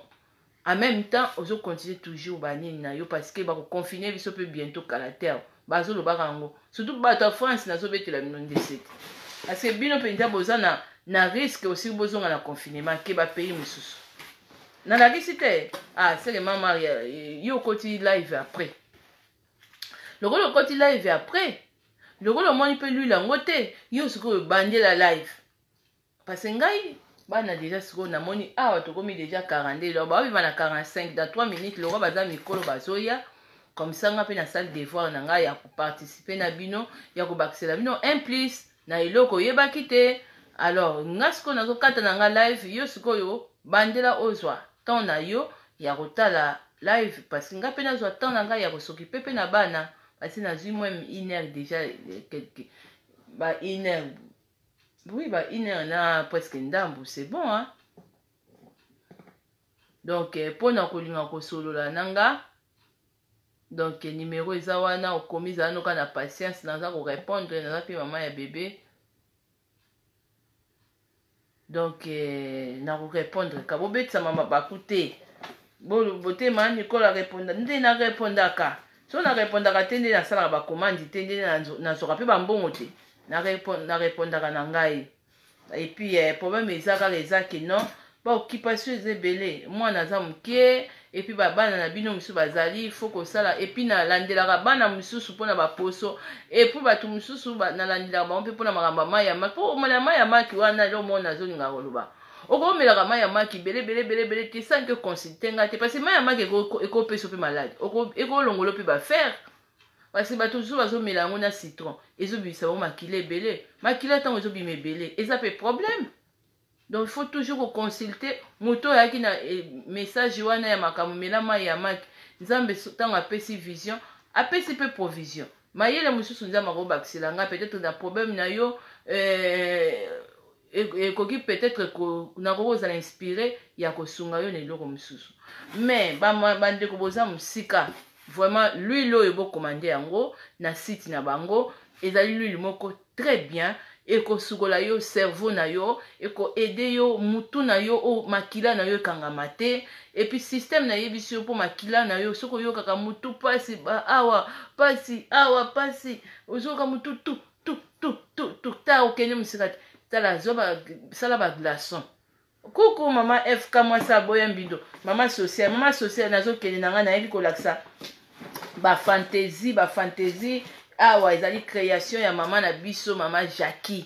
En même temps ozocontinue toujours banini na yo, parce que bakoconfine biso mpe bientôt, kala te. Bazolobaka yango, surtout bato ya France. Nazobetela bino nde sete, parce que bino mpenza boza na risque aussi bozonga na confinement ke bapays mosusu. Nalakisi te. Ah, seke mama yo okoti live après. Lokola okoti live après, lokola omoni mpe l'huile yango te, yo sikoyo bandela live, parce que ngai bana déjà sikoyo namoni awa tokomi déjà 42, donc baobima na 45 dans 3 minutes. Lokwa baza mikolo, bazoya comme ça. Nga mpe nasali devoir na ngai ya koparticiper na bino, ya kobakisela bino un plus na eloko oyebaki te. Alors nga sikoyo nazokata na nga live. Yo sikoyo bandela, ozwa temps na yo ya kotala live, parce que nga mpe nazwa temps na ngai ya kos'occuper mpe na bana, parce nazwi même une heure déjà, quelque ba une heure, oui, ba une heure na presque ndambu, c'est bon, hein. Donc mpona kolinga kosolola na nga, donc numéro eza wana, okomi. Ezala noka na patience, naza korépondre, naza mpe mama ya bébé, donc nakorépondre ka. Bobetisama mabaku te, botema Nicole arépondre nde narépondaka. So narépondaka te, nde nasalaka bacommande te, nde nazwaka mpe bambongo te. Narépondaka na ngai. Et puis problème eza kaka, eza ke non, baoccupation eza ebele, mwana aza moke, et puis babana na bino mosusu bazali, faut kosala. Et puis nalandelaka bana mosusu mpona baposo, et puis bato mosusu nalandelaka bango mpe mpona makambo ya mai ya maki, mpo omela mai ya maki wana, elo mona azolinga koloba, okomelaka mai ya maki ebele ebele ebele ebele te sans que consulte ngai te, parce que mai ya maki ekopesa mpe maladi, ekolongola mpe bafer, parce que bato mosusu bazomela yango na citron, ezobimisa bango makila ebele. Makila ntango ezobima ebele, eza mpe problème. Donc il faut toujours koconsulte moto oyo ayaki na message wana ya makambo mela mai ya maki. Nzambe ntango apesi vision, apesi mpe provision, mayele mosusu Nzambe akobakisela ngai. Peut-être na problème na yo ekoki, peut-être nakoki kozala inspiré ya kosunga yo na eloko mosusu. Mais bandeko boza mosika, vraiment l'huile oyo bokomande yango na site na bango, ezali l'huile moko très bien. Ekosukola yo cerveau na yo, ekoaider yo mutu na yo, oyo makila na yo ekangama te. Et puis système nayebisi yo, mpo makila na yo, soki oyokaka mutu mpasi awa, mpasi awa, mpasi, ozoyoka mutu tu tu tu tu tu, ta okende mosika te, tala, zwa, sala baglaçon. Kuku mama FK, mwasi aboya mbindo, mama social, mama social. Nazokende na ngai, nayebi kolakisa bafantaisie. Bafantaisie awa ezali création ya mama na biso, mama Jackie.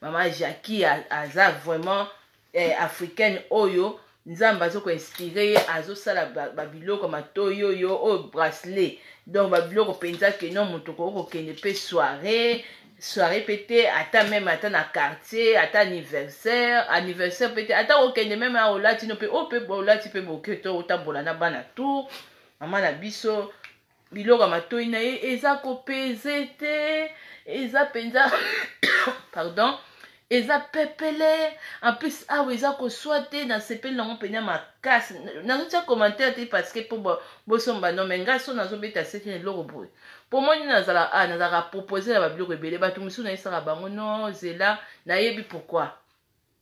Mama Jackie aza vraiment africaine oyo Nzambe azokoinspire ye, azosala babiloko matoi oyo bracelet. Donc babiloko mpenza keno moto okoki kokende mpe soirée, soirée mpe te, ata même ata na quartier, ata anniversaire, anniversaire mpe te, ata kokende même olati no mpe oyo mpe olati mpe boke to otambola na bana tour. Mama na biso, biloko ya matoi na ye eza kopese te, eza mpenza, pardon, eza pepele. En plus awa eza koswa te. Nasepeli nango mpenza makasi. Nazotia commentaire te parce que mpo bosomba no, mais ngai so nazobeta sete na eloko boye, mpo moni nazala a nazalaka propose na babiloko ebele. Bato mosusu nayesaka bango no zela, nayebi pourquoi,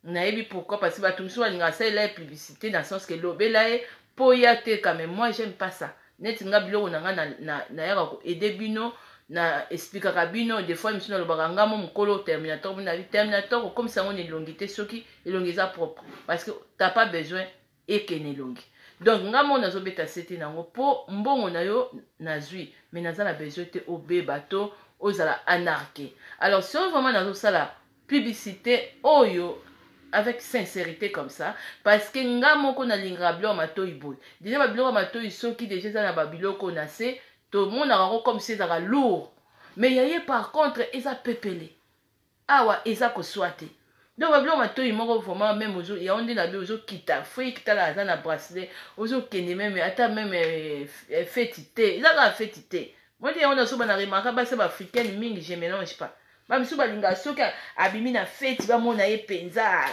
nayebi pourquoi, parce que bato mosusu balingaka asalela ye publicité na sens ke lobela ye mpo ya teka. Mais moi, j'aime pas ça. Neti nga, biloko na nga nayaka koaider bino. Na explikaka bino des fois, misu nalobaka nga mo mokolo Terminator bino nabi Terminator okomisa yango na elongi te soki elongi eza propre, parce que t'as pas besoin ekende elongi. Donc nga mo nazobeta sete nango mpo mbongo na yo nazwi, mais naza na besoin te obeba to ozala anarque. Alors soki vraiment nazosala publicité oyo avec sincérité comme ça, parce que nga moko nalingaka biloko ya matoi boye. Déjà babiloko ya matoi, soki déjà eza na babiloko na se, tomonaka yango comme si ezalaka lourd, mais ya ye par contre eza pepele, awa eza koswa te. Donc babiloko matoi moko vraiment, même ozo yango nde na bi ozokita Afrique, tala, aza na bracelet, ozokende même ata même feti te, eza kaka feti te. Moi nde yango nazoba na remarka basi baafricaine mingi, je mélange pas. Bamisusu balingaka soki abimi na feti, bamona ye mpenza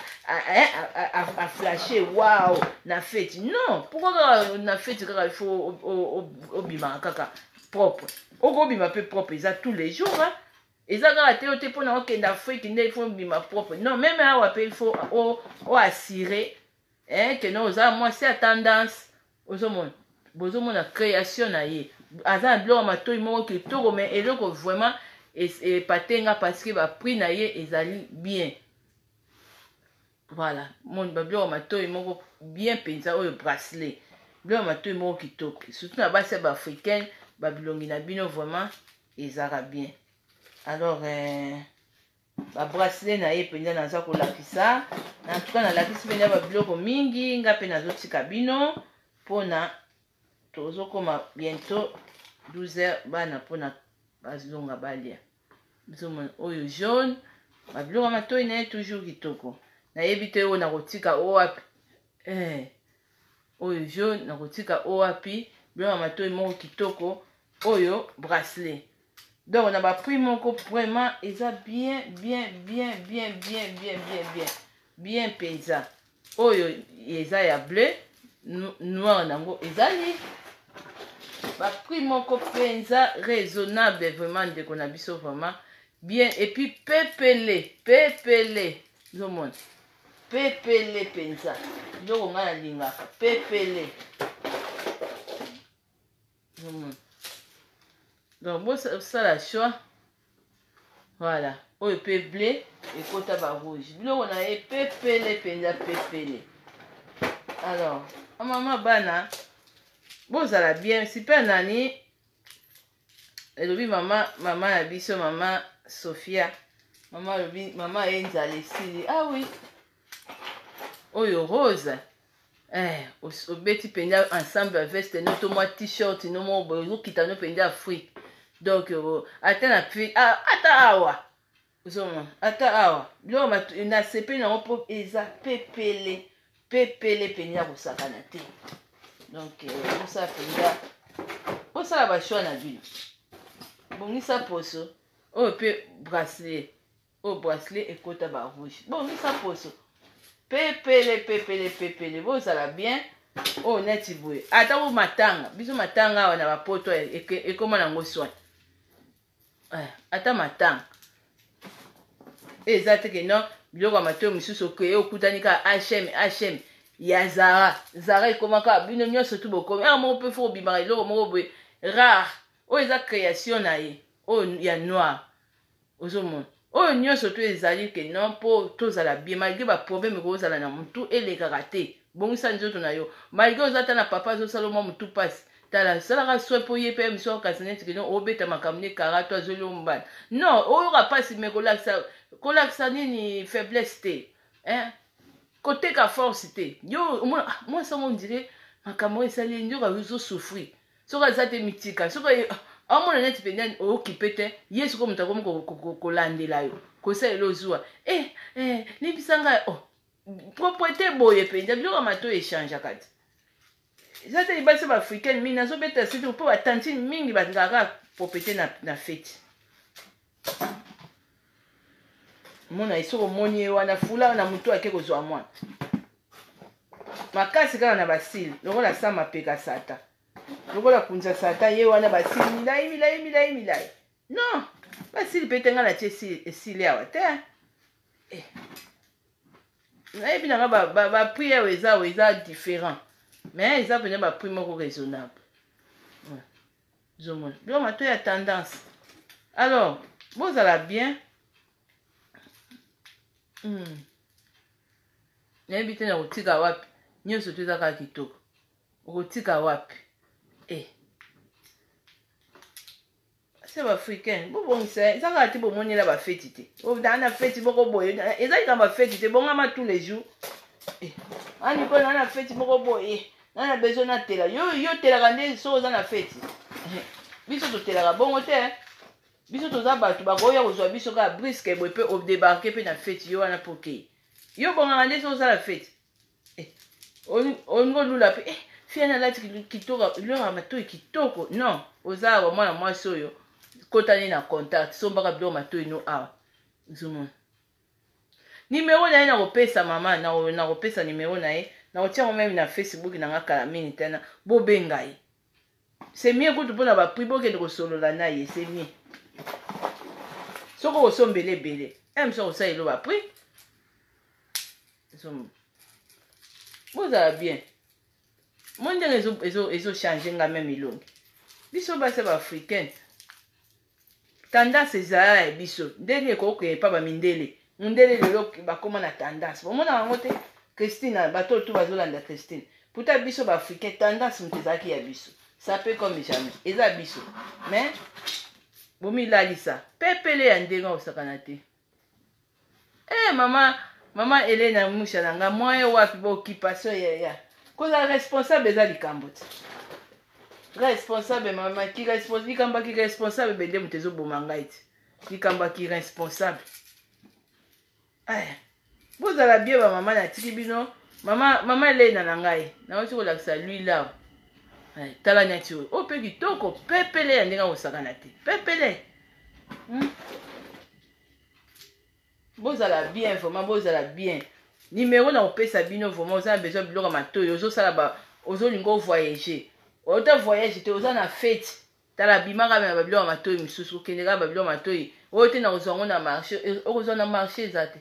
aflashe, wow, na feti. Non, pourquoi kaka na feti kaka il faut obimaka kaka propre? Okobima mpe propre eza tous les jours, hein? Eza kaka te yo te mpona okende Afrique nde il faut obima propre. Non, même awa mpe il faut oassurer, eh, que non, oza mwasi ya tendance. Ozomona, bozomona création na ye, aza na biloko ya matoi moko kitoko, mais eloko vraiment epate nga parce que baprix na ye ezali bien. Voilà, babiloko ya matoi moko bien mpenza. Oyo bracelet, biloko ya matoi moko kitoko, surtout na basi ya baafricaine, babilongi na bino vraiment ezalaka bien. Alors babracelet na ye mpenza naza kolakisa. En tout cas nalakisi mpenza babiloko mingi. Nga mpe nazotika bino mpona tozokoma bientôt 12 heures, bana mpona bazonga balia. Ozomona oyo jaune, babiloko ya matoi na ye toujours kitoko. Nayebi te oyo nakotika o wapi, Oyo jaune nakotika o wapi? Biloko ya matoi moko kitoko, oyo bracelet. Donc na baprix moko vraiment eza bien, bien, bien, bien, bien, bien, bien, bien, bien mpenza. Oyo eza ya bleu noir, nango ezali baprix moko mpenza raisonnable vraiment. Ndeko na biso vraiment bien, et puis pepele pepele, ozomona pepele mpenza, biloko ngai nalingaka pepele. Ozomona, donc bosala choix. Voilà, oyo mpe bleu ekota barouge, biloko na ye pepele mpenza, pepele. Alors mama, bana bozala bien. Super nani elobi mama, mama na biso, mama Sophia, mama alobi mama ye nzala esili. Ah oui, oyo rose, obeti mpenza ensemble ya veste no to mwa t-shirt no moko boye, ozokita no mpenza Afrique. Donc ata na ah, ata awa ozomona, ata awa biloko nasepeli nango mpo eza pepele pepele mpenza, kosakana te. Donc bosala mpenza, bosala bachoix na bino, bongisa poso. Oyo mpe bracelet, oyo bracelet ekota barouge, bongisa poso pepele pepele pepele, bozala bien. Oyo neti boye, ata ko matanga, biso matanga awa na bapoto ekóma nango soin, ata matanga eza te ke non, biloko ya matoi mosusu okeye okutani kaka H&M, H&M ya Zara, Zara ekóma kaka bino nyonso tu bokomi awa moko mpe fo obimaka eloko moko boye rare. Oyo eza création na ye, oyo ya noir. Ozomona oyo nyonso to ezali ke non, mpo tozala bien malgré baproblème ekozala na motu, elekaka te. Bongisa nzoto na yo malgré oza ata na papa azosala mwa motu mpasi. Tala, salaka soin mpo ye mpe miso akasi neti ke non, obeta makambo ne kara to azoli ombana. Non, oyoka mpasi, me kolakisa, kolakisa nini faiblesse te, hein? Koteka force te. Yo omona, ah, mwasi yango ondire makambo oyo esali ye, nzoka ozosouffrir. Soki aza te, mitika. Soki aomona neti mpenza okipe te ye, sikoyo moto akomi kolandela yo, kosalela ozwa, limbisa ngai. Oh, propreté boye mpenza, biloko ya matoi echangeaka te. Eza te basi baafricaine mingi nazobeta sete mpo batantine mingi balingaka propreté na feti. Mona ye, soki omoni ye wana fula na motu ake kozwa mwana makasi kaka na basile lokola sa mapeka sata, lokola kunza sata ye wana, basili milai milai milai milai. Non, basili mpe te, ngai natie esili awa te, Nayebi nanga baprix awa eza, awa eza différent, mais eza mpenza baprix moko raisonnable. Ozomona biloko matoi ya tendance. Alors bozala bien. Nayebi te na kotika wapi. Nyonso to eza kaka kitoko. Okotika wapi? Eh. Se baafricain bobongisa eza kaka te bomonela bafeti te. Ozala na feti moko boye eza likambo ya feti te, bongama tous les jours. Eh. Aniko na na feti moko boye na na besoin natela yo yo telaka nde soki oza na feti. Biso totelaka bongo te. Biso toza bato bakoya kozwa biso kaka briske boye mpe odebarke mpe na feti yo wana mpo okei. Yo bongaka nde soki oza na feti. Eh, olingi olula mpe eh, fia nalati kitoko biloko ya matoi kitoko. Non, oza awa mwana mwasi oyo kotani na contact sombaka biloko matoi no awa ozomona nimero na ye nakopesa mama nakopesa nimero na ye nakotia yango meme na Facebook na nga kala mingi tana bobenga ye. C'est mieux kutu mpona baprix bokende kosolola na ye, c'est mieux soki okosombela ebele mosu akosala elo baprix. Bozala bien mo ndenge ezochange nga meme elongi. Biso basi ya baafricaine tendance ezala ya biso ndenge ekokee epa bamindele. Mundele lelo bakóma na tendance, bomona yango te. Christine, bato tu bazolanda Christine puta. Biso baafricain tendance moto ezalaki ya biso, sape comme jamais eza biso. Mais bomilalisa pepele ya ndenge akosakana te. Eh, mama mama Elena Musha na nga moyen wapi baoccupation yaya kozala responsable eza likambo te. Responsable mama ki likambo ki responsable bende moto ezoboma ngai te, likambo ya ki responsable. Aya, bozala bien bamama, natiki bino. Mama mama Elena na ngai nauti kolakisa l'huile awa. Tala neti oyo oyo mpe kitoko pepele ya ndenge akosakana te pepele. Bozala bien vraiment, bozala bien. Numero na kopesa bino vraiment, oza na besoin biloko ya matoi, ozosala ba ozolinga ovoyage, ota voyage te, oza na fete, tala bimaka na babiloko ya matoi mosusu, okende kaka babiloko ya matoi oyo te na kozwa yango na marché, okozwa na marché eza te.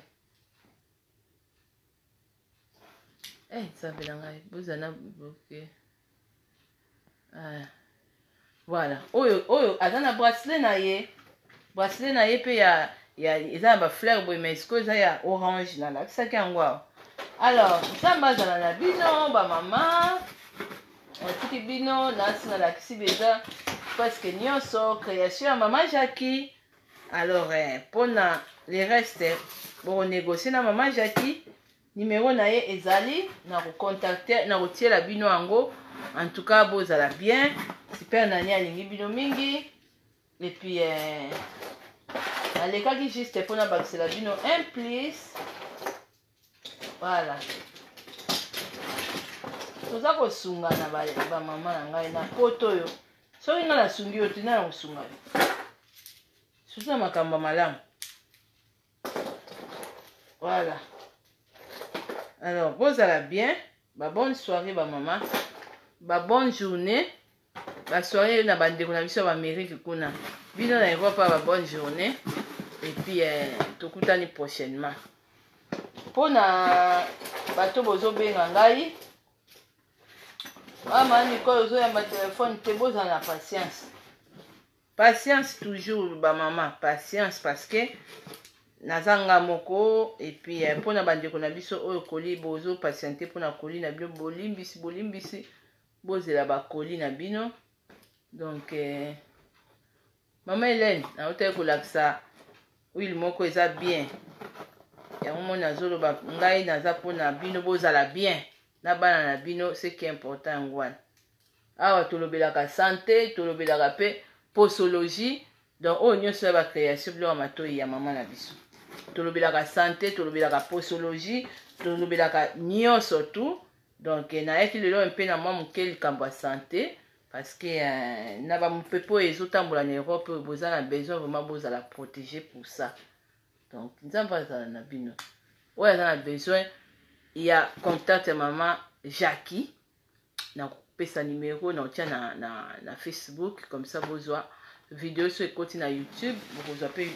Eh, nzambe na ngai, bozala na ok. Ah. Voilà, oyo oyo aza na bracelet na ye, bracelet na ye mpe ya eza na bafleur boye, mais sikoyo eza ya orange, nalakisaki yango awa. Alors nzambe azala na bino bamama, natiki bino nasi nalakisi deja presque nyonso création ya mama Jackie. Alors mpona le reste bokonégocie na mama Jackie, numero na ye ezali na kocontacte na kotiela bino yango. En tout cas bozala bien, super nani alingi bino mingi. Et puis nalekaki juste mpona bakisela bino un plus. Voilà, toza kosunga na bamama na ngai na poto oyo. Soki ngai nasungi yo te, ngai na kosunga yo surtout na makambo ya malamu. Voilà, alors bozala bien, babonne soirée bamama, babonne journée, basoirée na bandeko na biso ya baamérique kuna, bino na Europe ba bonne journée. Et puis tokutani prochainement. Mpona bato bozobenga ngai, mama Nicole ozoyamba telefone te, bozala na patience, patience toujours bamama, patience, parce que naza nga moko. Et puis mpona bandeko na biso oyo koli bozopatiente mpona koli na bino, bolimbisi, bolimbisi, bozela bakoli na bino. Donc mama Hélène nautaki kolakisa huile moko eza bien, yango moni nazoloba ngai naza mpona bino bozala bien na bana na bino, ce qui est important yango wana. Awa tolobelaka santé, tolobelaka mpe posologie, donc oyo nyonso ya bacréation biloko ya matoi ya mama na biso. Tolobelaka santé, tolobelaka posologie, tolobelaka nyonso tout. Donc nayaki lelo mpe na mwa moke likambo ya santé, parce que na bamopepe oyo ezotambola na Europe oyo, boza na besoin vraiment bozala protégé pour ça. Donc nzambe azala na bino. Oyo aza na besoin ya contact ya mama Jackie, nakopesa numero na otia na Facebook, comme ça bozwa video so ekoti na YouTube, bokozwa mpe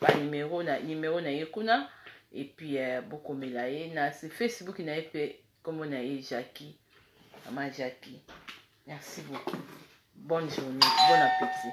banimero na numero na ye kuna. Et puis bokomela ye na Facebook na ye mpe, kombo na ye Jackie, mama Jackie. Merci beaucoup, bonne journée, bon appétit.